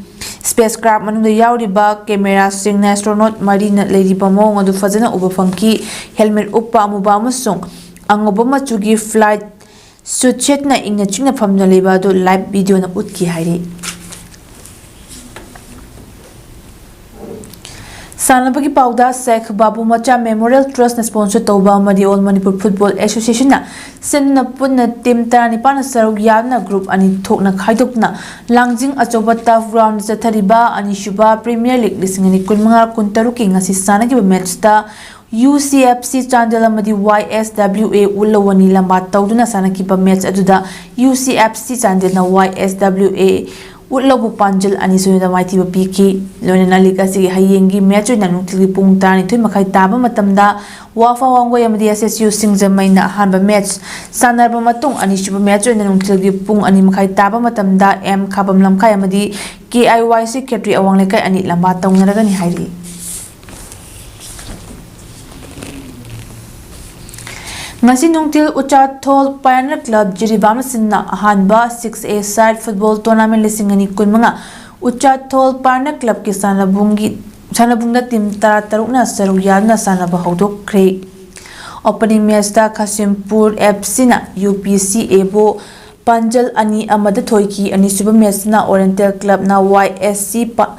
Spacecraft ꯃꯅꯨꯡꯗ ꯌꯥꯎꯔꯤꯕ cameraꯁꯤꯡꯅ astronaut ꯃꯔꯤꯅ ꯂꯩꯔꯤꯕ ꯃꯑꯣꯡ ꯑꯗꯨ ꯐꯖꯅ ꯎꯕ ꯐꯪꯈꯤ꯫ Helmet ꯎꯞꯄ ꯑꯃꯨꯕ ꯑꯃꯁꯨꯡ ꯑꯉꯧꯕ ꯃꯆꯨꯒꯤ flight suit ꯁꯦꯠꯅ ꯏꯪꯅ ꯆꯤꯛꯅ ꯐꯝꯗꯨꯅ ꯂꯩꯕ ꯑꯗꯨ live videoꯅ ꯎꯠꯈꯤ ꯍꯥꯏꯔꯤ꯫ ꯁꯥꯟꯅꯕꯒꯤ ꯄꯥꯎꯗ, ꯁꯦꯈ ꯕꯥꯕꯨ ꯃꯆꯥ Memorial Trustꯅ sponsor ꯇꯧꯕ ꯑꯃꯗꯤ All Manipur Football Associationꯅ ꯁꯤꯟꯗꯨꯅ ꯄꯨꯟꯅ team ꯇꯔꯥꯅꯤꯄꯥꯟꯅ ꯁꯔꯨꯛ ꯌꯥꯗꯨꯅ group ꯑꯅꯤ ꯊꯣꯛꯅ ꯈꯥꯏꯗꯣꯛꯇꯨꯅ ꯂꯥꯡꯖꯤꯡ ꯑꯆꯧꯕ turf ground ꯆꯠꯊꯔꯤꯕ ꯑꯅꯤꯁꯨꯕ Premier League ꯂꯤꯁꯤꯡ ꯑꯅꯤ ꯀꯨꯟꯃꯉꯥ ꯀꯨꯟꯇꯔꯨꯛꯀꯤ ꯉꯁꯤ ꯁꯥꯟꯅꯈꯤꯕ matchꯇ UCFC ꯆꯥꯟꯗꯦꯜ ꯑꯃꯗꯤ YSWA ꯎꯠꯂꯧ ꯑꯅꯤ ꯂꯝꯕꯥ ꯇꯧꯗꯨꯅ ꯁꯥꯟꯅꯈꯤꯕ match ꯑꯗꯨꯗ UCFC ꯆꯥꯟꯗꯦꯜꯅ YSWA ꯎꯠꯂꯧꯕꯨ ꯄꯥꯟꯖꯜ ꯑꯅꯤ ꯁꯣꯏꯗ ꯃꯥꯏꯊꯤꯕ ꯄꯤꯈꯤ꯫ ꯂꯣꯏꯅꯅ league ꯑꯁꯤꯒꯤ ꯍꯌꯦꯡꯒꯤ match ꯑꯣꯏꯅ ꯅꯨꯡꯊꯤꯜꯒꯤ ꯄꯨꯡ ꯇꯔꯥꯅꯤꯊꯣꯏ ꯃꯈꯥꯏ ꯇꯥꯕ ꯃꯇꯝꯗ ꯋꯥꯐꯥ ꯋꯥꯡꯒꯣꯏ ꯑꯃꯗꯤ SSU ꯁꯤꯡꯖꯃꯩꯅ ꯑꯍꯥꯟꯕ match ꯁꯥꯟꯅꯔꯕ ꯃꯇꯨꯡ, ꯑꯅꯤꯁꯨꯕ match ꯑꯣꯏꯅ ꯅꯨꯡꯊꯤꯜꯒꯤ ꯄꯨꯡ ꯑꯅꯤ ꯃꯈꯥꯏ ꯇꯥꯕ ꯃꯇꯝꯗ M ꯈꯥꯕꯝ ꯂꯝꯈꯥꯏ ꯑꯃꯗꯤ KIYC ꯈꯦꯇ꯭ꯔꯤ ꯑꯋꯥꯡ ꯂꯩꯀꯥꯏ ꯑꯅꯤ ꯂꯝꯕꯥ ꯇꯧꯅꯔꯒꯅꯤ ꯍꯥꯏꯔꯤ꯫ ꯉꯁꯤ ꯅꯨꯡꯊꯤꯜ ꯎꯆꯥꯊꯣꯜ Pioneer Club ꯖꯤꯔꯤꯕꯥꯝ ꯑꯁꯤꯅ ꯑꯍꯥꯟꯕ six A side football tournament ꯂꯤꯁꯤꯡ ꯑꯅꯤ ꯀꯨꯟꯃꯉꯥ ꯎꯆꯥꯊꯣꯜ Pioneer Clubꯀꯤ ꯁꯥꯟꯅꯕꯨꯡꯒꯤ, ꯁꯥꯟꯅꯕꯨꯡꯗ team ꯇꯔꯥꯇꯔꯨꯛꯅ ꯁꯔꯨꯛ ꯌꯥꯗꯨꯅ ꯁꯥꯟꯅꯕ ꯍꯧꯗꯣꯛꯈ꯭ꯔꯦ꯫ Opening matchꯇ ꯈꯥꯁꯤꯝꯄꯨꯔ FCꯅ UPCAꯕꯨ ꯄꯥꯟꯖꯜ ꯑꯅꯤ ꯑꯃꯗ ꯊꯣꯏꯈꯤ꯫ ꯑꯅꯤꯁꯨꯕ matchꯇꯅ Oriental Clubꯅ YSC ꯄ-,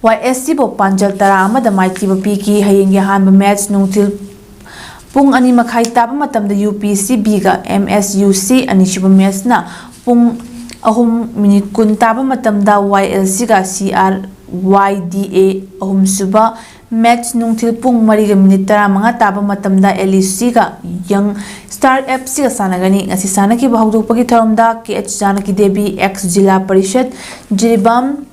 YSCꯕꯨ ꯄꯥꯟꯖꯜ ꯇꯔꯥ ꯑꯃꯗ ꯃꯥꯏꯊꯤꯕ ꯄꯤꯈꯤ꯫ ꯍꯌꯦꯡꯒꯤ ꯑꯍꯥꯟꯕ match ꯅꯨꯡꯊꯤꯜ ꯄꯨꯡ ꯑꯅꯤ ꯃꯈꯥꯏ ꯇꯥꯕ ꯃꯇꯝꯗ UPCBꯒ MSUC, ꯑꯅꯤꯁꯨꯕ matchꯅ ꯄꯨꯡ ꯑꯍꯨꯝ minute ꯀꯨꯟ ꯇꯥꯕ ꯃꯇꯝꯗ YLCꯒ CRYDA, ꯑꯍꯨꯝꯁꯨꯕ match ꯅꯨꯡꯊꯤꯜ ꯄꯨꯡ ꯃꯔꯤꯒ minute ꯇꯔꯥꯃꯉꯥ ꯇꯥꯕ ꯃꯇꯝꯗ LECꯒ Young Star FCꯒ ꯁꯥꯟꯅꯒꯅꯤ꯫ ꯉꯁꯤ ꯁꯥꯟꯅꯈꯤꯕ ꯍꯧꯗꯣꯛꯄꯒꯤ ꯊꯧꯔꯝꯗ KH ꯖꯥꯅꯀꯤ ꯗꯦꯕꯤ, ex ꯖꯤꯂꯥ ꯄꯔꯤꯁꯠ ꯖꯤꯔꯤꯕꯥꯝ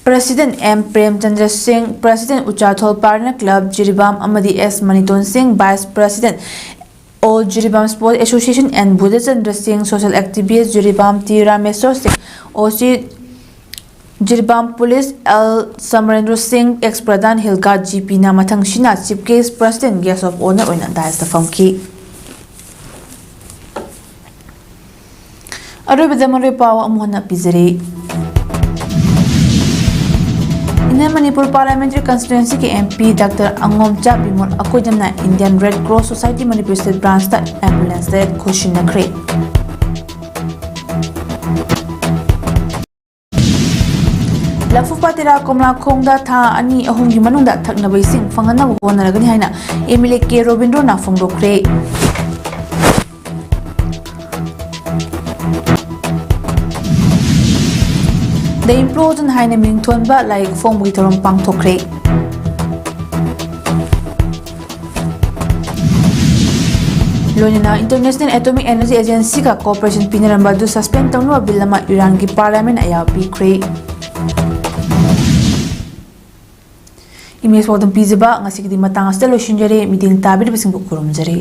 President M ꯄ꯭ꯔꯦꯝꯆꯟꯗ꯭ꯔ ꯁꯤꯡ, President ꯎꯆꯥꯊꯣꯜ Pioneer Club ꯖꯤꯔꯤꯕꯥꯝ ꯑꯃꯗꯤ S ꯃꯅꯤꯇꯣꯟ ꯁꯤꯡ, Vice President All Jiribam Sports Association N Budhachandra ꯁꯤꯡ, social activist Jiribam T Rameshwor Singh, OC Jiribam police L Samarendra Singh, ex pradhan Hilga ꯖꯤ ꯄꯤꯅ ꯃꯊꯪ ꯁꯤꯅ chief guest, president guest of honour ꯑꯣꯏꯅ ꯗꯥꯏꯁꯇ ꯐꯝꯈꯤ꯫ ꯑꯔꯣꯏꯕꯗ ꯃꯔꯨꯑꯣꯏ ꯄꯥꯎ ꯑꯃꯨꯛ ꯍꯟꯅ ꯄꯤꯖꯔꯤ꯫ Inner Manipur Parliamentary Constituencyꯒꯤ MP Doctor ꯑꯉꯣꯝꯆꯥ Bimol ꯑꯀꯣꯏꯖꯝꯅ Indian Red Cross Society Manipur State Branchꯇ ambulance ꯈꯨꯠꯁꯤꯟꯅꯈ꯭ꯔꯦ꯫ ꯂꯐꯨꯄꯥꯠ ꯇꯦꯔꯥ ꯀꯣꯝꯂꯥꯈꯣꯡꯗ ꯊꯥ ꯑꯅꯤ ꯑꯍꯨꯝꯒꯤ ꯃꯅꯨꯡꯗ ꯊꯛꯅꯕ ꯏꯁꯤꯡ ꯐꯪꯍꯟꯅꯕ ꯍꯣꯠꯅꯔꯒꯅꯤ ꯍꯥꯏꯅ MLA ꯀꯦ ꯔꯣꯕꯤꯟꯗ꯭ꯔꯣꯅ ꯐꯣꯡꯗꯣꯛꯈ꯭ꯔꯦ꯫ The Implosion ꯍꯥꯏꯅ ꯃꯤꯡ ꯊꯣꯟꯕ ꯂꯥꯏꯔꯤꯛ ꯐꯣꯡꯕꯒꯤ ꯊꯧꯔꯝ ꯄꯥꯡꯊꯣꯛꯈ꯭ꯔꯦ꯫ ꯂꯣꯏꯅꯅ International Atomic Energy Agencyꯒ cooperation ꯄꯤꯅꯔꯝꯕ ꯑꯗꯨ suspend ꯇꯧꯅꯕ bill ꯑꯃ ꯏꯔꯥꯟꯒꯤ parliament ꯑꯌꯥꯕ ꯄꯤꯈ꯭ꯔꯦ꯫ Image ꯄꯥꯎꯗꯝ ꯄꯤꯖꯕ ꯉꯁꯤꯒꯤꯗꯤ ꯃꯇꯥꯡ ꯑꯁꯤꯗ ꯂꯣꯏꯁꯤꯟꯖꯔꯦ꯫ ꯃꯤꯠꯌꯦꯡ ꯇꯥꯕꯤꯔꯤꯕꯁꯤꯡꯕꯨ ꯈꯨꯔꯨꯝꯖꯔꯤ꯫